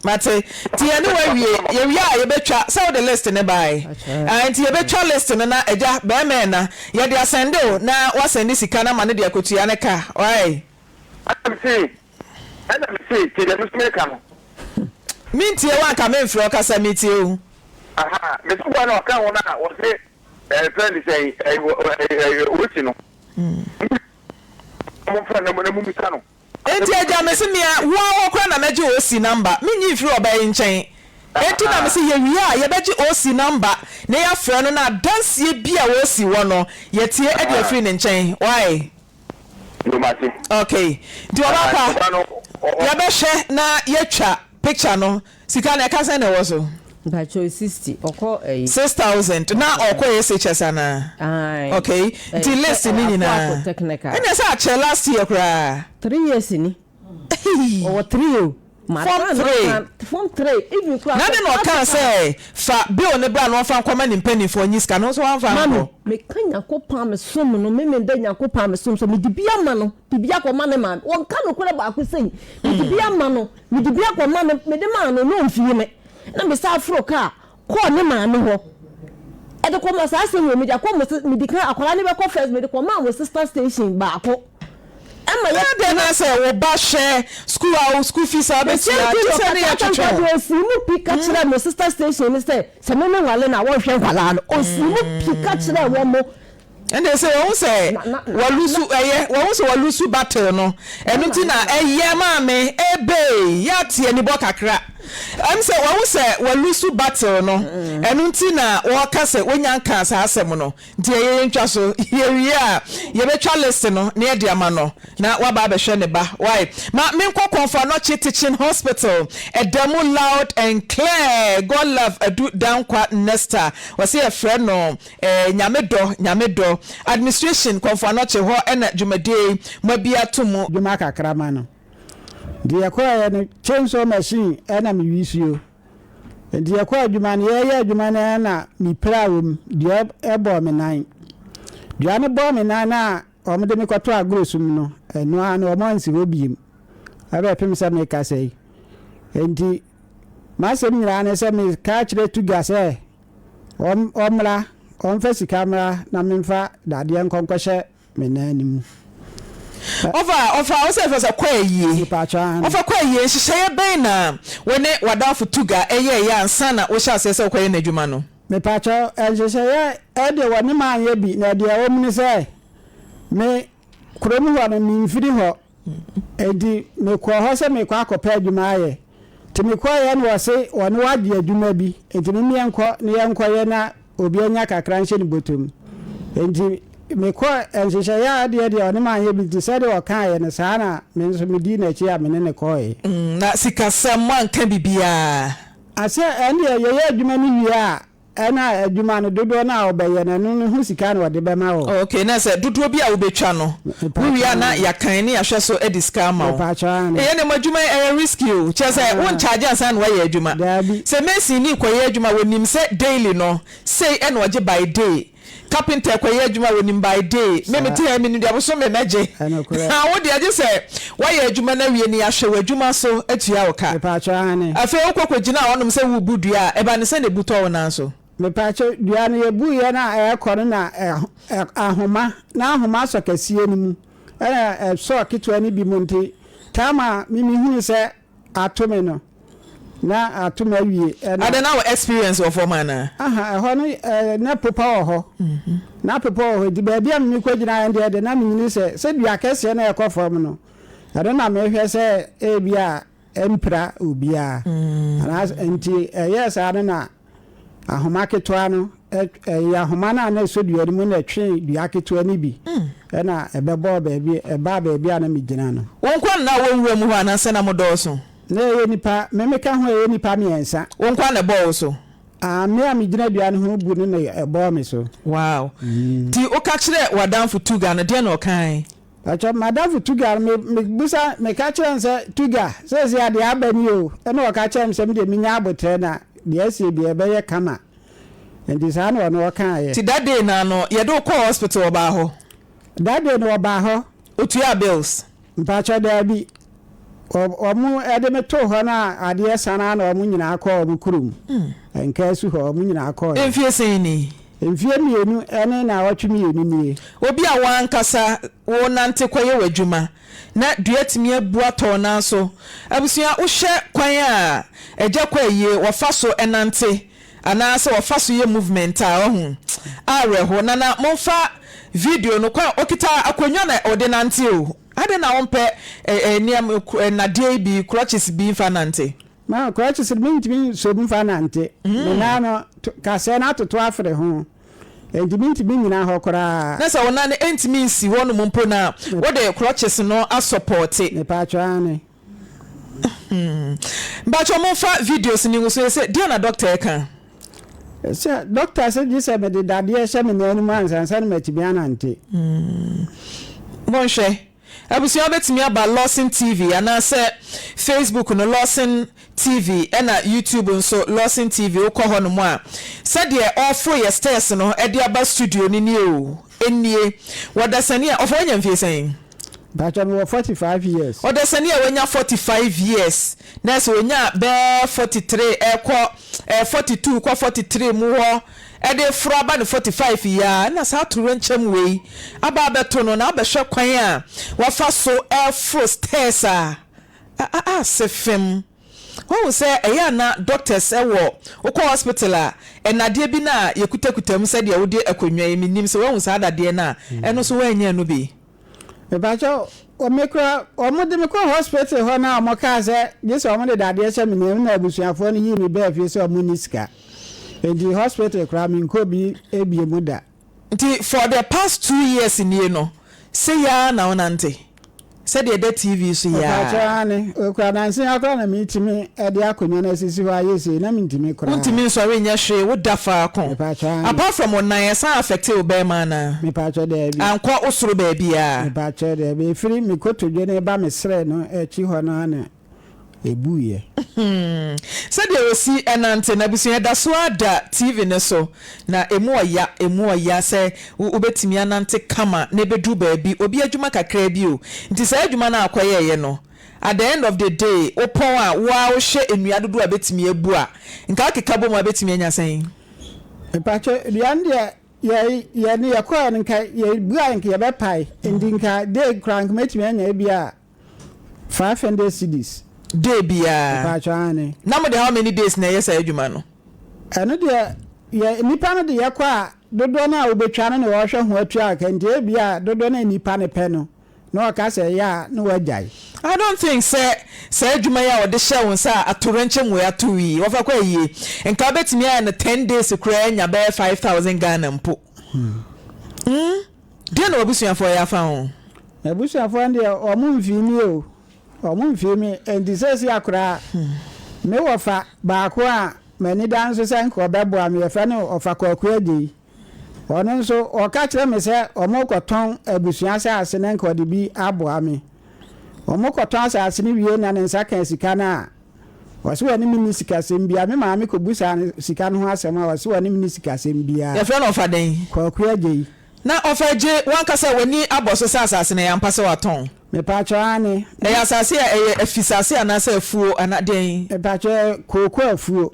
Mate. Nti yɛne wo awie. Yɛwie a yɛbɛtwa, sɛ wode list no bae? Ae, nti yɛbɛtwa list no na agya, bɛɛma ɛna, yɛde asɛnde wo na woasɛnde sika no ama no de akɔtua ne ka. Wae? Ɛna mese, ɛna mese, tie deɛ me nso meka no. Mentie wo anka memfrɛ wo, kasa metie wo. Aha, mese boa na ɔka ho no a wɔse ɛɛ fɛn de sɛn ɛɛ ɛɛ wɔsi no. Momfrɛ no na mommisa no. Enti agya mese mea wo ara hɔ koraa na mɛgye OC number, mennye mfiri ɔbaa yi nkyɛn. Enti na mese yɛwie a yɛbɛgye OC number na yɛafrɛ no na adanseɛ bi a OC wɔ no yɛatie de afiri ne nkyɛn. Wai? Yo mate. Ok, nti ɔbaa pa yɛbɛhwɛ na yɛatwa picture no. Sika no ɛka sɛn na ɛwɔ so? Mpakyɛw 60 ɔkɔ ɛyi. 6000 na ɔkɔ SHS anaa? Ae. Ok nti list no nyinaa. Afoako technical. Ɛnneɛ sɛ akyɛ last year koraa. 3 years ni. Ɔwɔ 3 o. Form 3. Form 3 even koraa. Na dɛn na ɔkaa sɛ fa bill no bra na ɔmfa nkɔma ne mpaninfoɔ nyi sika no nso wamfa ankɔ. Mami meka Nyankopɔn a mesom no me meda Nyankopɔn a mesom sɛ mede bi ama no de bi akɔma ne maame ɔnka nokorɛ baako sei mede bi ama no Mede bi akɔma no, mede maa no na ɔmfii me. Na mesan foroo kaa kɔɔ ne maame hɔ de kɔma saa asɛm wei, mede akɔ mo, mede kan akwadaa no bɛkɔ first, mede kɔmaa mo sister station baako. Ɛma yɛ. Adɛn na sɛ wo ba hwɛ sukuu a wo school fees a wobɛtua, gye sɛ ne yɛ twetwe wo. Ɔsii mu pi ka kyerɛɛ mo sister station no sɛ, sɛ me menwale no a wɔnhwɛ nkwadaa no. Ɔsii mu pi ka kyerɛɛ wɔn. Ɛnde sɛ wɔhu sɛ wɔlusu ɛyɛ wɔhu sɛ wɔlusu battle no ɛno nti na ɛyɛ maame ebee yɛate anibɔ kakra ɛm sɛ wɔhu sɛ wɔlusu battle no ɛno nti na wɔka sɛ wonya nkaa saa asɛm no nti ɛyɛ yɛntwa so yɛwie a yɛbɛtwa list no na yɛde ama no na waba abɛhwɛ ne ba why ma menkɔ Komfo Anokye Teaching Hospital ɛda mu loud and clear God love Adu Dankwa Nesta wɔsɛ yɛfrɛ no Eh Nyame dɔ, Nyame dɔ. Administration Kɔmfo Anɔkye hɔ na dwumadie yi mo abi ato mu. Dwuma kakra ma no. Nti yɛkɔeɛ no chainsaw machine na me wisuo. Nti yɛkɔɔ adwuma no yɛreyɛ adwuma no ara na me piraa wɔ mu, dua bɔɔ me nan. Dua no bɔɔ me nan no a wɔde me kɔtoo agorɔsum no, ɛno ara no wɔansi hɔ biem ɛbɛpem sɛ mekasa yi. Nti m'asɛm nyinaa ne sɛ meka kyerɛ Tuga sɛ Ɔmmra, ɔmfa sika mmra na memfa dadeɛ nkɔ nkɔhyɛ me nan no mu. Ɔfa, ɔfa, wo sɛ fɛ sɛ kɔ ayie. Mepatwɔ aane. Ɔfa kɔ ayie, nhyehyɛeɛ bɛn na wo ne w'adamfo Tuga yɛeɛ ansa na wohyɛ aseɛ sɛ wokɔyɛ n'adwuma no? Mepatwɔ, nhyehyɛeɛ deɛ wɔne me anyɛ bi, na deɛ ɛwɔ mu ne sɛ, me kurom hɔ no memfiri hɔ. Enti mekɔɔ hɔ sɛ merekɔ akɔpɛ adwuma ayɛ. Nti mekɔeɛ na wɔse wɔne wo agye adwuma bi, enti mom yɛnkɔ na yɛnkɔyɛ na obi anya kakra nhyɛ ne bɔtɔ mu. Enti mekɔɔ, nhyehyɛeɛ a adeɛ deɛ ɔne me anyɛ bi nti sɛdeɛ ɔkaeɛ no saa na me nso medii n'akyi a me ne no kɔeɛ. Na sikasɛm, moanka biribiara? Asɛ ɛndeɛ yɛyɛ adwuma no wie a, Ɛna adwuma no, dodoɔ no a wobɛyɛ no, ɛno no ho sika na wɔde bɛma wo. Ok, na sɛ dodoɔ bi a wobɛtwa no, wowie a na yɛakan ne yɛahwɛ so de sika ama wo. Mepaakyɛw, aane. Ei, ɛnneɛ mo adwuma yi ɛyɛ risky o, kyerɛ sɛ wo nkyagye ansa na woayɛ adwuma. Daabi. Sɛ mason ni rekɔyɛ adwuma a, wɔnim sɛ daily no, sei ɛna ɔgye by day. Carpenter rekɔyɛ adwuma a, wɔnim by day. Me mete ha yi, menim deɛ bosome mɛgye. Ɛnokorɛ. Na wo deɛ, gye sɛ woayɛ adwuma no awie na yɛahwɛ w'adwuma so atua wo ka. Mepaakyɛw, aane. Afei wokɔ kɔgyinaa hɔnom sɛ worebu dua a, ɛba no sɛn na ebu tɔ wo nan so? Mepaakyɛw, dua no yɛbuiɛ no a ɛrekɔ no na ahoma, na ahoma sɔ kɛseɛ no mu, ɛna ɛsɔɔ ketewa no bi mu nti, time a me mehunu sɛ ato me no na ato me awie ɛna. Adɛn na wɔ experience wɔ fam anaa? Aha ɛhɔ no ɛɛ na popa wɔ hɔ na popa wɔ hɔ nti baabi a me kɔ gyina yɛn deɛ de na me nyini sɛ sɛ dua kɛseɛ na ɛkɔ fam no ɛno na mehwɛ sɛ ebi a ɛmpira obiara anaa nti ɛyɛɛ saa no na Ahoma ketewa no, ɛyɛ ahoma no a na ɛsɔ dua no mu na ɛtwee dua ketewa no bi na ɛbɛbɔɔ baabi, ɛbaa baabi a na megyina no. Wo nko ara na na wɔ nwura mu hɔ anaasɛ na modɔɔso? Na ɛyɛ nnipa, me meka ho a ɛyɛ nnipa mmiɛnsa. Wo nko ara na ɛbɔɔ wo so? Ah, me a megyina dua no ho bu no na ɛbɔɔ me so. Wow. Nti woka kyerɛɛ w'adamfo Tuga no, deɛn na ɔkae? Pakyɛ madamfo Tuga no me me bisa meka kyerɛ no sɛ Tuga seesei a deɛ aba ni o ɛna ɔka kyerɛ me sɛ me deɛ menya abotrɛ na deɛ asie deɛ ɛbɛyɛ kama nti saa na ɔno ɔkaeɛ. Nti that day no ara no yɛde wo kɔɔ hospital ɔbaa hɔ? That day no ɔbaa hɔ. Otuaa bills? Mpakyɛ daabi wɔn ɛde me too hɔ no a adeɛ sa no ara na wɔn nyinaa kɔɔ wɔn kurom Nkaasu hɔ wɔn nyinaa kɔɔɛ. Mfie sɛn ni? Mfeɛ mmienu ne naawɔtwe mmienu nie. Obi a w'ankasa wonante kɔyɛ w'adwuma na dua tumi abu atɔ wo nan so. Abusua wohwɛ kwan a agya kɔ ayie wɔfa so nante anaa sɛ wɔfa so yɛ movement a wahu awerɛho. Nana momfa video no kwan okita akonnwa na ɔde nante o. Adɛn na wompɛ nneɛma, nnadeɛ yi bi, crutches bi mfa nnante? Ma crutches no mentumi nsɔ mu mfa nnante. Me nan no, kasɛɛ no atoto afere ho. Enti mentumi nnyina hɔ koraa. Na sɛ wo nan no ntumi nsi hɔnom mpo no a, wode crutches no asɔpɔɔte. Mepatwɔ, aane. Mpakyɛw momfa videos no ngu so ese deɛn na doctor ɛka? Sɛ doctor se gye sɛ mede dadeɛ hyɛ me nan no mu ansa ansa na matumi anante. Monhwɛ. Abusua wobɛtumi aba Lawson TV anaasɛ Facebook no Lawson TV ɛna YouTube nso Lawson TV wokɔ hɔ nom a sɛdeɛ ɔforo yɛ stairs no de aba studio no nie o nie wɔdasani a ɔfa wanya mfie sɛn? Mpakyɛ mewɔ 45 years. Ɔdasani a wanya 45 years na sɛ ɔnya bɛɛ 43 ɛkɔ ɛɛ 42 kɔ 43 mu hɔ ɛde foro aba ne 45 yi ara na saa atoyerɛnkyɛm wei aba abɛto no na abɛhwɛ kwan a wafa so ɛforo stairs a ase fem. Woahu sɛ ɛyɛ a na doctors wɔ, wokɔ hospital a, nnadeɛ bi no a yɛkutakuta mu sɛdeɛ wode akonnwa yi, mennim sɛ woahu saa dadeɛ no a, ɛno nso woannya ɛno bi? Mepakyɛw, me koraa, wɔde me kɔɔ hospital hɔ na wɔkaa sɛ gye sɛ wɔde dadeɛ hyɛ me nan mu na abusuafoɔ no yii me baa fie sɛ wɔnni sika. Enti hospital koraa menkɔɔ bi bio mu da. Nti for the past 2 years nie no, sei ara na wonante? Sɛdeɛ ɛda TV so yi ara? Mepakyɛw, aane. Okura nansa yi ara koraa na metumi de akonnwa no asisi hɔ ayɛ sei, na mentumi koraa. Wontumi nsɔre nyɛ hwee, woda faako. Mepakyɛw, aane. Apart from wo nan, ɛsan affect wo bɛɛma anaa? Mepakyɛw, daabi. Ankɔ wo soro baabiara? Mepakyɛw, daabi. Ɛfiri me kotodwe no reba me serɛ no akyi hɔ no ara na ɛbuiɛ. Sɛdeɛ ɔsi nante no, abusua ɛda so ara da TV no so, na ɛmu ɔya, ɛmu ɔya sɛ wobɛtumi anante kama na ɛbɛduru baabi, obi adwuma kakraa bi o, nti saa adwuma no a wokɔyɛeɛ no, at the end of the day, wopɔn a, wo ara wohwɛ nnua dodoɔ a ɛbɛtumi abu a, nka wokeka bɔ mu a wobɛtumi anya sɛn? Mpakyɛ, dua no deɛ yɛ yɛ ne yɛkɔɛ no nka yɛbu a nka yɛbɛpae, nti nka day koraa nka mɛtumi anya ebi a 500 cedis. Day biara? Mpakyɛ aane. Na mode how many days na ɛyɛ saa adwuma no? Ɛno deɛ yɛ nnipa no de yɛkɔ a dodoɔ no a wobɛtwa no na wɔhwɛ ho atua ka nti ebia dodoɔ no a nnipa no pɛ no na wɔka sɛ ɛyɛ a na wɔagyae. I don't think sɛ saa adwuma yi a wɔde hyɛɛ wo nsa a atoyerɛnkyɛm wei ato wo yi wɔfa kɔ ayie nka wobɛtumi ayɛ no 10 days koraa anya bɛyɛ 5000 Ghana mpo. Hmm? Deɛn na w'abusuafoɔ yɛ afa ho? M'abusuafoɔ no deɛ wɔn mfii me o, wɔn mfii me, enti seesei koraa me wɔfa baako a m'ani da nso sɛ nka ɔbɛboa me, yɛfrɛ no Ɔfa Kwaku Agyei. Ɔno nso ɔka kyerɛ me sɛ wɔrekɔtɔn abusua asase na nka ɔde bi aboa me. Wɔkɔtɔn asase no wie na ne nsa ka sika no a, ɔse ɔne me nni sikasɛm biara. Me maame kɔbusaa no sika no ho asɛm a, ɔse ɔne me nni sikasɛm biara. Yɛfrɛ no Ɔfa dɛn? Kwaku Agyei. Na ɔfa gye w'ankasa w'ani abɔ so sɛ asase no ɛyɛ ampa sɛ watɔn? Mepakyɛw aane. Ɛyɛ asase a ɛyɛ afisase anaasɛ afuo anaa deɛn? Mepakyɛw ɛyɛ kooko afuo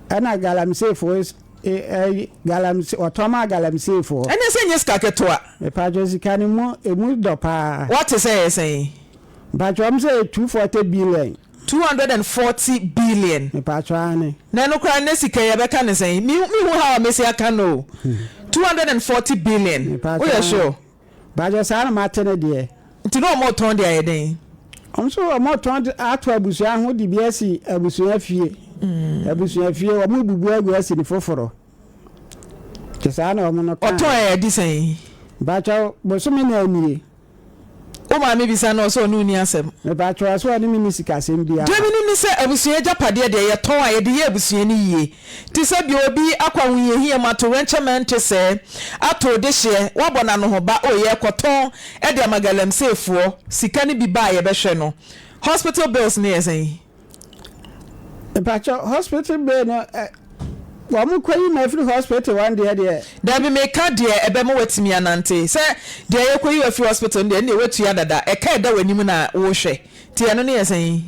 ɛna galamseyfoɔ ɛyi galamsey wɔtɔn maa galamseyfoɔ. Ɛneɛ sɛ ɛnyɛ sika ketewa. Mepakyɛw sika no mu emu dɔ paa. Wate sɛ ɛyɛ sɛn? Mepakyɛw wɔn sɛ ɛyɛ 240 billion. 240 billion. Mepakyɛw aane. Na ɛno koraa nnɛ sika yi yɛbɛka no sɛn? Me mehu how a mɛsi aka no o. 240 billion. Mepakyɛw Woyɛ aane. sure? Mepakyɛw saa na mate no deɛ. Nti na wɔn retɔn de ayɛ dɛn? Wɔn nso wɔn retɔn de ato abusua ho de bi asi abusua fie. Abusua fie wɔn rebubu agu asi no foforɔ. Nti saa na wɔn no kaeɛ. Ɔtɔn ɛ adi sɛn? Mepakyɛw bosome na nie. Wo maame bisa no ɔsɛ ɔne wo nni asɛm. Mepakyɛw ɔsɛ ɔne me nni sikasɛm biara. Deɛ menim ne sɛ abusua agyapadeɛ deɛ yɛtɔn a yɛde yɛ abusua no yie. Te sɛ deɛ obi akɔ ahohiahia mu ato wrenkyɛm ɛnte sɛɛ, ato dehyeɛ, woabɔ no anohoba oh yɛrekɔtɔn de ama galamseyfoɔ, sika no bi ba a yɛbɛhwɛ no. Hospital bills no yɛ sɛn? Mpakyɛw hospital bill no ɛ wɔn kɔ yi ma afiri hospital wɔn deɛ deɛ. Dabi meka deɛ ɛbɛma watumi anante sɛ deɛ yɛkɔ yi wo afiri hospital no deɛ ɛndeɛ watua dada ɛka ɛda w'anim na wohwɛ nti ɛno no yɛ sɛn?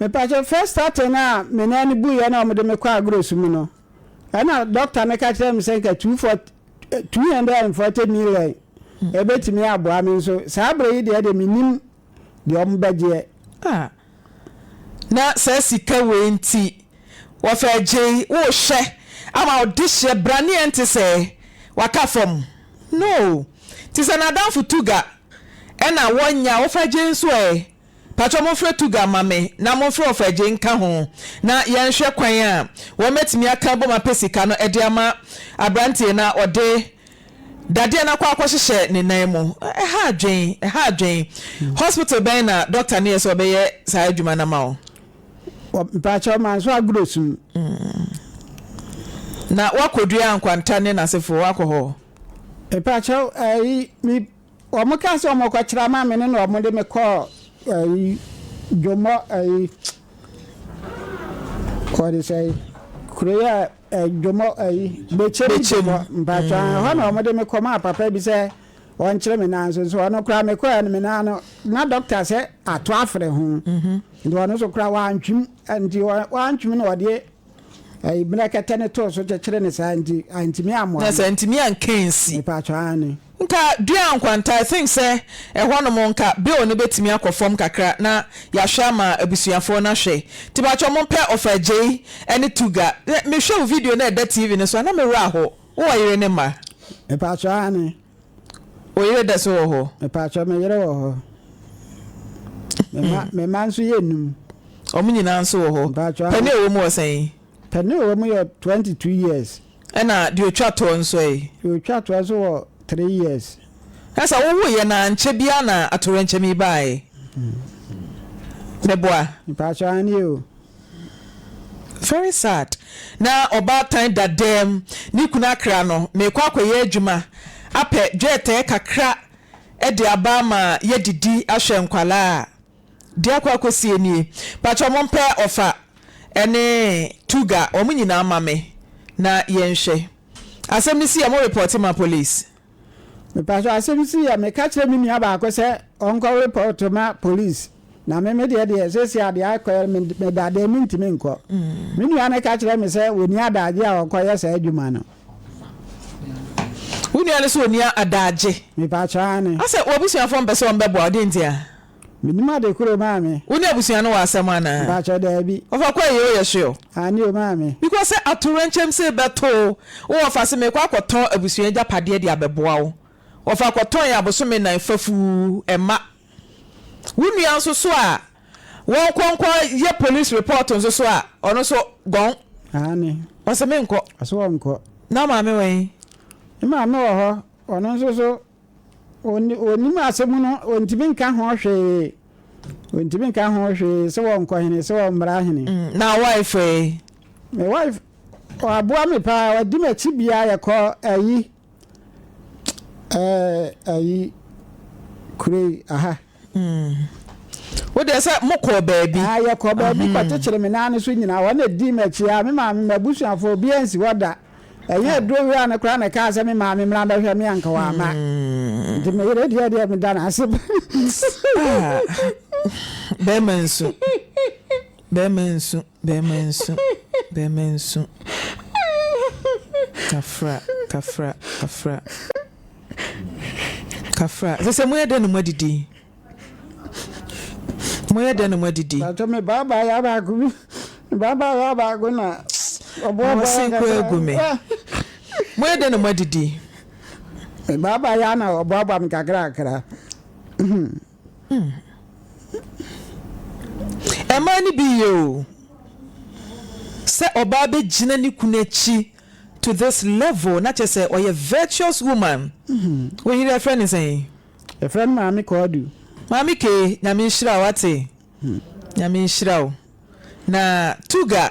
Mepakyɛw first starting no a me nan no buiɛ na wɔn de me kɔ agorɔsu mu no ɛna doctor no ka kyerɛ me sɛ nka 240 million ɛbɛtumi aboa me nso saa berɛ yi deɛ deɛ menim deɛ wɔn bɛgyeɛ. Ah na saa sika wei nti wɔfa agyei wohwɛ ama wo dehyeɛ braneɛ nte sɛɛ waka fam no nti sɛ nadamfo Tuga. Ɛna wɔnya Ɔfa Gyei nso ɛ? Pakyɛ monfrɛ Tuga ma me na monfrɛ Ɔfa Gyei nka ho na yɛnhwɛ kwan a wɔbɛtumi aka abom apɛ sika no de ama abranteɛ na ɔde dadeɛ no akɔ akɔhyehyɛ ne nan mu. Ɛha adwen, ɛha adwen. Hospital bɛn na doctor no yɛ sɛ ɔbɛyɛ saa adwuma no ama wo? Mpakyɛw manso agorɔ sum. Na woakɔdua nkwanta ne n'asefoɔ, woakɔ hɔ? Mpakyɛw ɛyi me wɔn kaa sɛ wɔn kɔkyerɛ ama me no na wɔn de me kɔɔ ɛyi dwomɔ ɛyi wɔde sɛ kuro yi a dwomɔ ɛyi bekyem dwomɔ mpakyɛw ɛhɔ na wɔn de me kɔ maa papa bi sɛ wɔnkyerɛ me nan so nso ɔno koraa mekɔɛ no me nan no na dɔkta sɛ ato afere ho nti ɔno nso koraa wantwem nti wantwem na ɔde ɛyi mmerɛkɛtɛ no too so kyekyere ne saa nti antumi ammoa Na me. sɛ antumi anka ansi. Mepatwɔ aane. Nka dua nkwanta I think sɛ ɛhɔ nom nka bill no bɛtumi akɔ fam kakra na yɛahwɛ ama abusuafoɔ no ahwɛ nti pakyɛ mompɛ ɔfa agyei ne tuga mehwɛ wo video no a ɛda TV no so a na me werɛ aho wowɔ yere ne mma? Mepatwɔ aane. Wo yere da so wɔ hɔ? Mepatwɔ me yere wɔ hɔ. Me mma me mma nso yɛ num. Wɔn nyinaa nso wɔ hɔ. Mepatwɔ Panin a ɔwɔ mu wɔ sɛn? Panin a ɔwɔ mu yɛ 22 years. Ɛna deɛ ɔtwa toɔ nso ɛ? Deɛ ɔtwa toɔ nso wɔ 3 years. Na sɛ wowoeɛ no ankyɛ biara na atoyerɛnkyɛm yi baeɛ. Meboa? Mepatwɔ aane o. Very sad na ɔbaatan da dɛm ne kunu akra no meekɔ akɔyɛ adwuma apɛ dwɛɛtɛɛ kakra de aba ama yɛadidi ahwɛ nkwadaa a deɛ akɔ akɔsie nie pakyɛ mompɛ ɔfa ne tuga wɔn nyinaa ma me na yɛnhwɛ asɛm no si a mo repɔte ma police. Mepakyɛw asɛm si yɛ meka kyerɛ me nua baako sɛ ɔnkɔ report ma police na me me deɛ deɛ seesei adeɛ akɔyɛ me meda dɛm mentumi nkɔ. Me nua no ka kyerɛ me sɛ wɔnni adaagye a ɔkɔyɛ saa adwuma no. Wo nua no sɛ ɔnni adaagye? Mepakyɛw aane. Asɛ w'abusuafoɔ mpɛ sɛ wɔbɛboa wo deɛ nti a? Menim ade koro maame. Wo ne abusua no wɔ asɛm anaa? Mpakyɛw daabi. Ɔfa kɔ ayie woyɛ sure? Aane o maame. Because sɛ atowerɛnkyɛm sei bɛto wo, wo wɔfa se meekɔ akɔtɔn abusua agyapadeɛ de abɛboa wo. Wɔfa kɔtɔn yɛ abosome nan fafuu ɛmma. Wo nua nso so a wɔnkɔ nkɔ yɛ police report nso so a ɔno nso gɔn. Aane. Ɔse menkɔ. Ɔse ɔnkɔ. Na wo maame wɔ he? Me maame wɔ hɔ, ɔno nso so Ɔnnim asɛm no, ɔntumi nka ho hwee. Ɔntumi nka ho hwee sɛ wɔnkɔ hene, sɛ wɔmmra hene. Na wife ɛ? Me wife, ɔaboa me paa, ɔdi m'akyi bia yɛkɔ ayi, ɛɛ ayi, kuro yi, aha. Wo deɛ sɛ mokɔɔ baabi. Ah, yɛkɔɔ baabi kɔkyekyere me nan no so nyinaa, wɔn na ɛdii m'akyi a, me maame, m'abusuafoɔ, obiara nsi hɔ da. Ɛnyɛ aduro wura no koraa na ɛkaa sɛ me maame mmra bɛhwɛ me anka wamma. Nti me yere deɛ deɛ meda no ase. Ah, bɛrima nsu, bɛrima nsu, bɛrima nsu, bɛrima nsu. Kafra, kafra, kafra, kafra. Sɛ sɛ moyɛ dɛn na moadidi? Moyɛ dɛn na moadidi? Pacho me ba abaayewa baako bi, me ba abaayewa baako na ɔboaboa Awɔsen koraa agu me. Moyɛ dɛn na moadidi? Me ba abaayewa na ɔboaboa me kakrakra. Mmaa no bi yɛ o. Sɛ ɔbaa bɛgyina ne kunu akyi to this level na kyerɛ sɛ ɔyɛ virtuous woman. Wo yere yɛfrɛ no sɛn? Yɛfrɛ no Maame Kɔɔdu. Maame Kay, Nyame nhyira wo wate. Nyame nhyira wo. Na Tuga,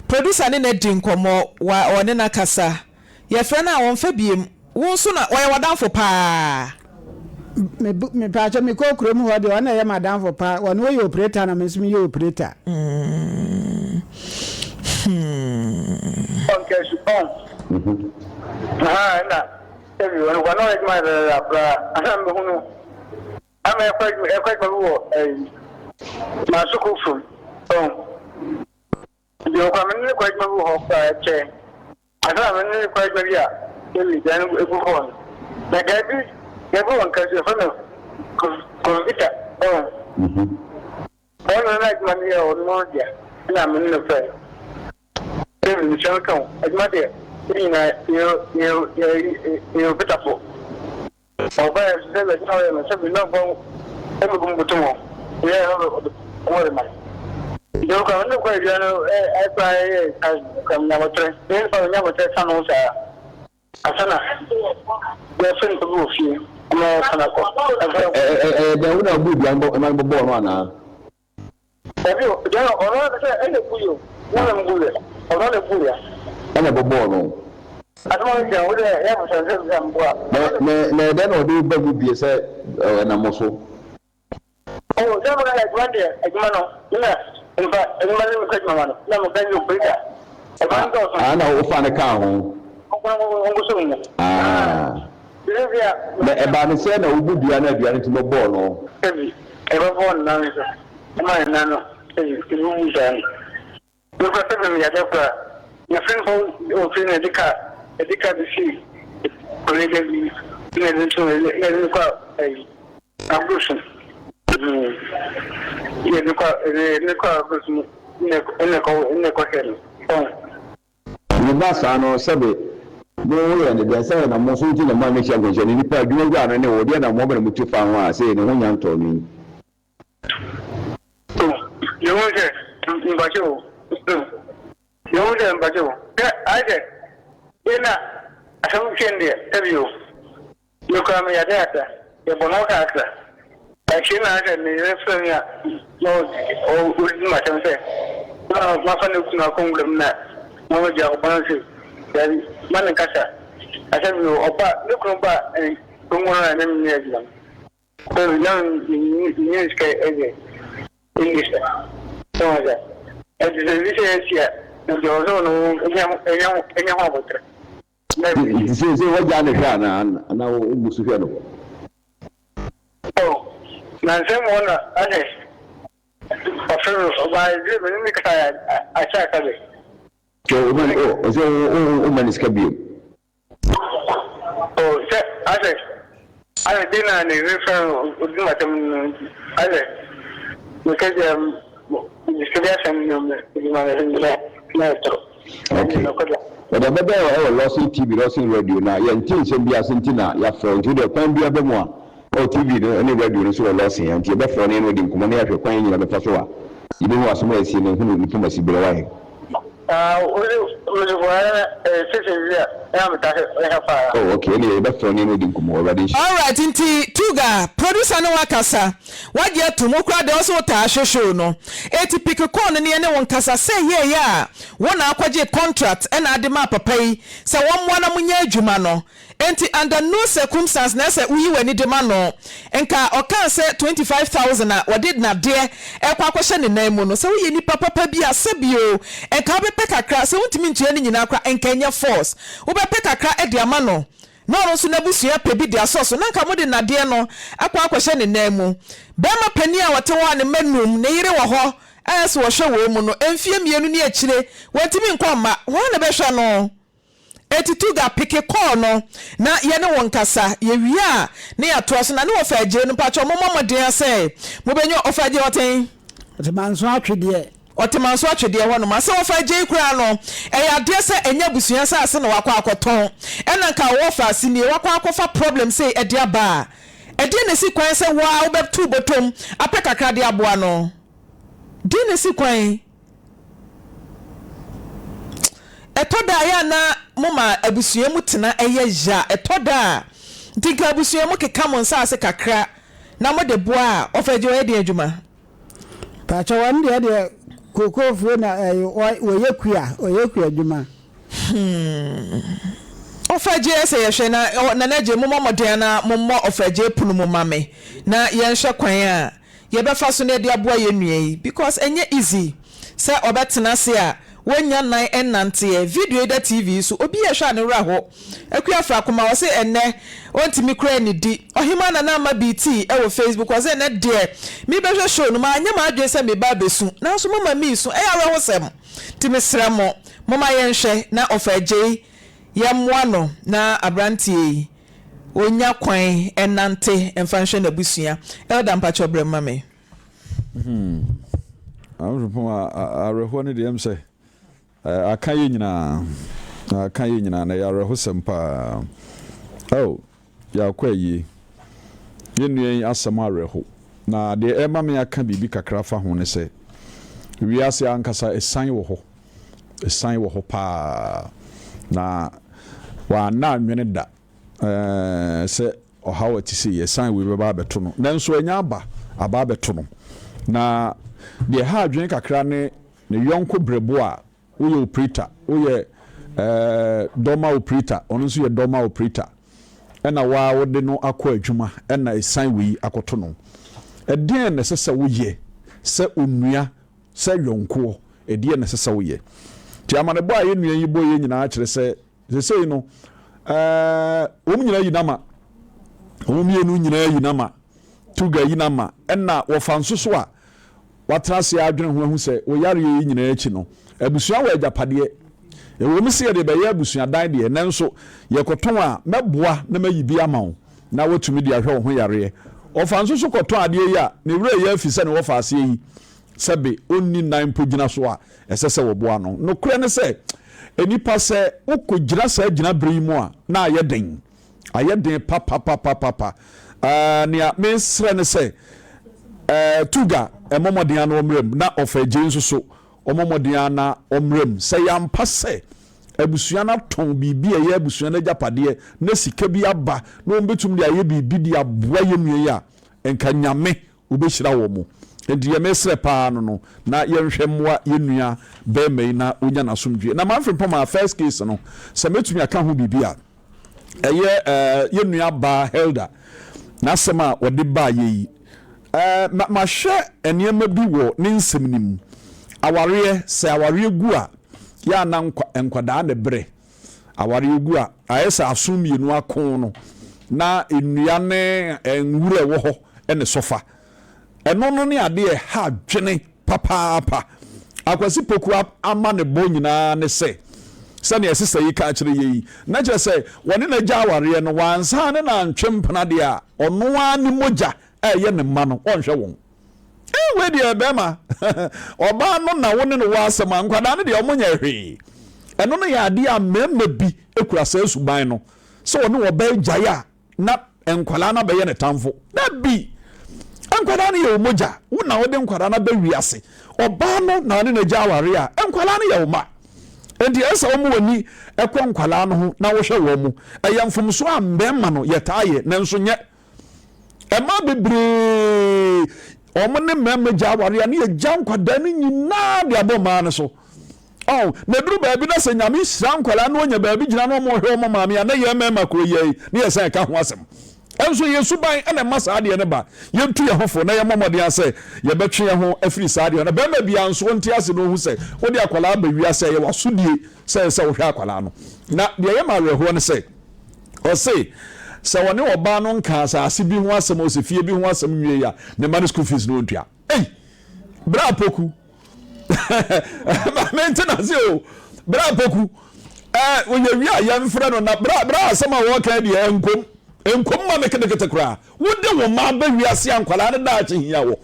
producer ne no adi nkɔmmɔ, wa ɔne no akasa. Yɛfrɛ no a ɔmfa biem. Wo nso na, ɔyɛ w'adamfo paa. Me bu, mepaakyɛ mekɔɔ kurom hɔ deɛ ɔno na ɛyɛ m'adamfo paa. Ɔno ɔyɛ operator na me nso meyɛ operator. Hmm. Ɔnkɛsu ɔn. Ahaa ɛna David ɔno kwa na ɔyɛ adwuma dadaada koraa ansa na mehu no ama ɛkɔ adwuma ɛkɔ adwuma bi wɔ ɛyi masoko fam ɔn nti ɔkwa me ne kɔ adwuma bi wɔ hɔ koraa ɛkyɛ ansa na me ne kɔ adwuma bi a David dan no egu hɔ no na gabi gabi wɔ nkasu ɛfɛ no kɔmpita ɔn ɔno na adwuma no yɛ ɔno dea na me ne no fɛ. David mesrɛ wo ka ho adwuma deɛ yɛn nyinaa yɛ yɛ yɛ yɛ opetafo. Ɔbae sɛ bɛ gyina hɔ yɛ no sɛ bi na ɔbɔ ɛmu gu mbutu mu yɛ ɔwɔ de ma. Nti okura no kɔ edua no ɛkura yɛ kura mu nyabotrɛ ne nipa no nyabotrɛ sa no saa asa na yɛ fɛ nipa bi wɔ fie ɔmo yɛ sa na kɔ. Ɛyɛ dɛn wo na abu dua no bɔ ɛma no bɔbɔɔ no anaa? Dabi o, deɛ no ɔno ankasa ɛna ebu yɛ o, nyɛ na mebu yɛ, ɔno na ebu yɛ. Ɛna ɛbɔbɔɔ no. Asɛm a woka wo deɛ yɛ abisa nsɛm bisa mboa. Na na na ɛdɛn na ɔde wo ba mu bie sɛ ɛnam wo so? Oh, sɛ meka sɛ adwuma deɛ adwuma no na mfa adwuma no mekɔ adwuma ma no na meka nyɛ operator adwuma no dɔɔso. Ah, na wofa no kaa ho. Ɔnkɔsɔ mu. Ah. Na ɛbaa no sɛ na wobu dua no a dua no ti bɛbɔɔ no. Ebi, ɛbɛbɔɔ ne nan so, ɛma ne nan no ebi ebubu saa no. Mekura sɛ bɛmi yadeɛ koraa. Na firi mpo wɔ fie na ɛde kaa ɛde kaa bi sii kuro da bi na ɛde nso na ɛde no kɔ ayi aburusu. Na ɛde kɔ ɛde kɔ aburusu na ɛkɔ na ɛkɔ hwɛ no. Ne ba saa no, sɛbe mo ho yɛ no dɛn? Sɛ na mo nso nti na moanyɛ hyia nkɔnhyɛni nipa adwuma wura no ne wo deɛ na mo na motu fa ho a sei ne ho nya ntɔɔ no yi. O, yehu sɛ, mpakyɛ o, o, yehu sɛ, mpakyɛ o, sɛ ayɛ sɛ yɛn na asɛm kyɛn deɛ, sɛbi o. Me koraa me yade asa, yɛ bɔ no kakra. Akyire na asɛ me yere frɛ me a na ɔredi m'asɛm sɛ na mafa ne kunu akɔ nwura mu na mabɛgye akɔbɔ no se dabi ma ne nkasa. Asɛ bio ɔba ne kunu ba kurom hɔ no na ne menyɛ adwuma no. Sɛ na menni sika ɛdeɛ ɛnni sa. Sɛ wɔn sɛ ɛnti sɛ bi sɛ ɛsi a nti ɔsɛ ɔno ɛnya ho aboterɛ. Nti seesei woagyaa no hwɛ anaa? Anaa wogu so hwɛ no? Oh, na nsɛm wɔ na ahwɛ. Ɔfrɛ me ɔbaa ɛduru me ne ne kasa akyɛ aka de. Kyɛ wo ma o ɔsɛ wo wo ma ne sika bio. Oh, sɛ ahwɛ ahwɛ de na ne yere frɛ no odi m'asɛm no nti ahwɛ meka gya sika bi asɛm no me ma ne na ɛtɔ. Okay. Wɔde bɛbɛ wɔ ɛwɔ Lawson TV, Lawson Radio na yɛnte nsɛm bi ase nti na yɛafrɛ wo. Nti wodeɛ kwan biara bɛ mu a, ɛwɔ TV no ne radio no so wɔ Lawson ha. Nti yɛbɛfrɛ wo na yɛne wo adi nkɔmmɔ na yɛahwɛ kwan yɛn nyinaa bɛfa so a yɛbɛhu asɛm a asie no hunu ne poma siberɛ. Wayɛ. Ah, wode mede fo ara na station bi a na meta hwɛ paa. Oh, okay, ɛnna yɛbɛfrɛ wo na yɛne wo adi nkɔmmɔ. Awurade nhyira. Alright, nti Tuga, producer ne wo akasa, wagye atom, wo koraa deɛ wo se wo taa hwɛ show no, enti pick call no na yɛne wo nkasa, sɛ ɛyɛɛyɛ a wo na akɔgyee contract na ade maa papa yi sɛ wɔmmoa na monyɛ adwuma no, enti under no circumstance na ɛsɛ woyi w'ani de ma no, nka ɔkaa sɛ 25,000 a wɔde nadeɛ ɛrekɔ akɔhyɛ ne nan mu no, sɛ woyɛ nipa papa bi a sɛbio nka wobɛpɛ kakra, sɛ wontumi ntua ne nyinaa koraa nka ɛnyɛ force, wobɛpɛ kakra de ama no na ɔno nso n'abusua pɛ bi de asɔ so, na nka mode nnadeɛ no akɔ akɔhyɛ ne nan mu. Barima panin a ɔte hɔ a ne mma num, ne yere wɔ hɔ a ɛsɛ wɔhwɛ wɔn mu no, mfeɛ mmienu ne akyire, wantumi nkɔ mma. Hwan na ɛbɛhwɛ no? Enti Tuga peke kɔɔ no na yɛne wo nkasa. Yɛwie a, na yɛatoa so. Na ne wɔfa agyei no, mpakyɛw mommɔ mmɔden ara sɛ mobɛnya ɔfa agyei ɔten. Ɔte manso atwedeɛ. Ɔte manso atwedeɛ hɔ nom. Asɛ wɔfa agyei koraa no, ɛyɛ adeɛ sɛ ɛnyɛ abusua asase na wakɔ akɔtɔn. Ɛna nka wo wɔfa ase nie, wakɔ akɔfa problem sei ɛde aba a, ɛdeɛn na ɛsi kwan sɛ wo ara wobɛto wo bɔtɔm apɛ kakra de aboa no? Deɛn na ɛsi kwan? Ɛtɔ da a, ɛyɛ a na moma abusua mu tena yɛ ya. Ɛtɔ da a, nti nka abusua mu keka mo nsa ase kakra na mode boa a, ɔfa agye ɔyɛ den adwuma. Pakyɛ wɔn deɛ deɛ kookoofuo na ɛyɛ wɔyɛ kua wɔyɛ kua adwuma. Hmm. Ɔfa agye ɛsɛ yɛhwɛ na Nana agye mommɔ mmɔden na mommɔ ɔfa agye pono mu ma me na yɛnhwɛ kwan a yɛbɛfa so na yɛde aboa yɛn nua yi because ɛnyɛ easy sɛ ɔbɛtena ase a wɔnnya nan nnanteɛ. Video yi da TV yi so obi ɛhwɛ a ne werɛ aho. Akua Afrakoma ɔse ɛnnɛ ɔntumi koraa nnidi. Ɔhemaa Nana Ama BT ɛwɔ Facebook ɔse ɛnnɛ deɛ mebɛhwɛ show no manyɛ m'adwene sɛ meba abɛsu nanso mama meresu ɛyɛ awerɛhosɛm nti mesrɛ mo momma yɛnhwɛ na Ɔfa Agyei yɛmmoa no na abranteɛ yi Ɔnya kwan nnante mfa nhwɛ n'abusua. Elder mpakyɛw brɛ ma me. Hmm. Amfepɔn awerɛhoɔ no deɛ ɛm sɛ aka yɛ nyinaa. Aka yɛ nyinaa na ɛyɛ awerɛhosɛm paa. Oh, Yɛakɔ ayie. Yɛn nua yi asɛm awerɛho. Na deɛ ɛrema me aka biribi kakra afa ho ne sɛ, wiase ankasa asiane wɔ hɔ. Asiane wɔ hɔ paa. Na wanna annwene da sɛ ɔhaw a ɛte sei, asiane wei bɛba abɛto no. Nanso anya aba, aba abɛto no. Na deɛ ɛha adwene kakra ne ne yɔnko berɛbo a Woyɛ operator, woyɛ eh, dɔma operator, ɔno nso yɛ dɔma operator. Ɛna wo ara wode no akɔ adwuma ɛna ɛsan wei akɔto no. Ɛdeɛn na ɛsɛ sɛ woyɛ sɛ onua, sɛ yɔnkoɔ? Ɛdeɛn na ɛsɛ sɛ woyɛ? Nti amanebɔ a yɛn nua yi bɔeɛ nyinaa kyerɛ sɛ Seesei no, ɛɛ, wɔn nyinaa yi n'ama. Wɔn mmienu nyinaa yi n'ama. Tuga yi n'ama. Ɛna wɔfa nso so a, watena ase adwene ho ahu sɛ wɔ yareɛ yi nyinaa akyi no, abusua wɔ agyapadeɛ. Ɛwom sɛ yɛde bɛyɛ abusuadan deɛ, nanso yɛkɔtɔn a, mɛboa na mayi bi ama wo na woatumi de ahwɛ wo ho yareɛ. Ɔfa nso so kɔtɔn adeɛ yi a, ne werɛ reyɛ afi sɛ ne wɔfa aseɛ yi, sɛbe ɔnni nan mpo gyina so a, ɛsɛ sɛ wɔboa no. Nokorɛ ne sɛ, nnipa sɛ wokɔgyina saa gyinaberɛ yi mu a, na ayɛ den. Ayɛ den papapapapa. Ɛɛ, nea mesrɛ ne sɛ, ɛɛ, Tuga mmɔ mmɔden ara na ɔmmra mu, na Ɔfa Agyei nso so, ɔmmɔ mmɔden ara na ɔmmra mu. Sɛ ɛyɛ ampa sɛ abusua no atɔn biribi a ɛyɛ abusua no agyapadeɛ na sika bi aba na wɔbɛtumi de ayɛ biribi de aboa yɛn nua yi a, nka Nyame Obehyira wɔn. Enti deɛ mesrɛ paa no no, na yɛnhwɛ mmoa yɛn nua barima yi na ɔnya n'asomdwoeɛ. Na Manfred Mpɔmaa first case no, sɛ mɛtumi aka ho biribi a, ɛyɛ eh, yɛn nua baa Hilda n'asɛm a ɔde baeɛ yi. Eh, ma, mahwɛ nneɛma bi wɔ ne nsɛm no mu. Awareɛ, sɛ awareɛ gu a, yɛ a na nkwa, nkwadaa na ɛbrɛ. Awareɛ gu a, ayɛ sɛ aso mmienu ako no, na nnua ne nwura ɛwɔ hɔ ne sɔfa. Ɛno no ne adeɛ ɛha adwene papaapa. Akwasi Poku ama ne bɔ nyinaa ne sɛ, sɛnea sista yi ka akyerɛ yɛn yi, na kyerɛ sɛ wɔne no agya awareɛ no, wansan ne no antwe mpena deɛ a, ɔno ara ne mogya a ɛyɛ ne mma no, ɔnhwɛ wɔn. Eh, wei deɛ bɛrima, ɔbaa no na wo ne no wɔ asɛm a, nkwadaa no deɛ wɔn nyɛ hwee. Ɛno no yɛ adeɛ a mmarima bi kura saa suban no, sɛ ɔne ɔbaa gyae a, na nkwadaa no abɛyɛ ne tamfo. Dabi! Nkwadaa no yɛ wo mogya. Wo na wode nkwadaa no aba wiase. Ɔbaa no na ɔne no agya aware a, nkwadaa no yɛ wo mma. Enti ɛsɛ sɛ wɔma w'ani kɔ nkwadaa no ho na wohwɛ wɔn. Ɛyɛ mfomsoɔ a mmarima no yɛtaa yɛ, nanso nyɛ Mmaa bebree, wɔn ne mmarima gya aware a ne yɛgya nkwadaa no nyinaa de abɔ mmaa no so. Oh, na eduru baabi na sɛ nyame hyira nkwadaa no ɔnya baabi gyina na wɔn hwɛ wɔn maame a na yɛn mmarima kuro yɛ yi ne yɛsan ɛka ho asɛm. Ɛnso yɛn suban na ɛma saa adeɛ no ba. Yɛntu yɛn ho fo na yɛmmɔ mmɔden asɛ yɛbɛtwe yɛn ho afiri saa adeɛ no. Na barima biara nso ɔnte ase na ɔhu sɛ wode akwadaa ba wiase a ɛyɛ w'asodie sɛ ɛsɛ sɛ wohwɛ akwadaa no. Na deɛ ɛyɛ me awerɛhoɔ ne sɛ, Ɔse sɛ ɔne ɔbaa no nka asase bi ho asɛm ɔsɛ fie bi ho asɛm nwiei a, ne mma no school fees no ɔntua. Ei! Bra Poku. Mente n'ase o. Bra Poku. Eh, oyɛ wie a yɛmfrɛ no na bra bra asɛm a wɔka deɛ ɛnkom. Ɛnkom ma me ketekete koraa. Wode wo mma aba wiase a nkwadaa no daakye hia wɔ.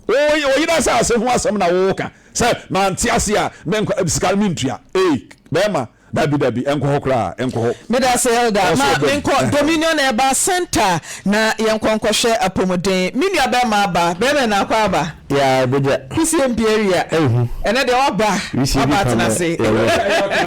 Oyere asase ho asɛm na woka sɛ mante ase a me nkwa sika no mentua. Ei, bɛrima. Dabi dabi ɛnkɔ hɔ koraa ɛnkɔ hɔ. Medase Elder, Ɔwɔ sɛ ma ɔba mu. menkɔ Dominion Herbal Centre na yɛnkɔ nkɔhwɛ apɔmuden. Me nua bɛɛma aba, bɛɛma na akɔ aba. Yeah, bogya. Kusie mpie awia. Ehu. Ɛnɛ deɛ waba, Wisie bi waba pa atena mɛ ase. yɛwɔ.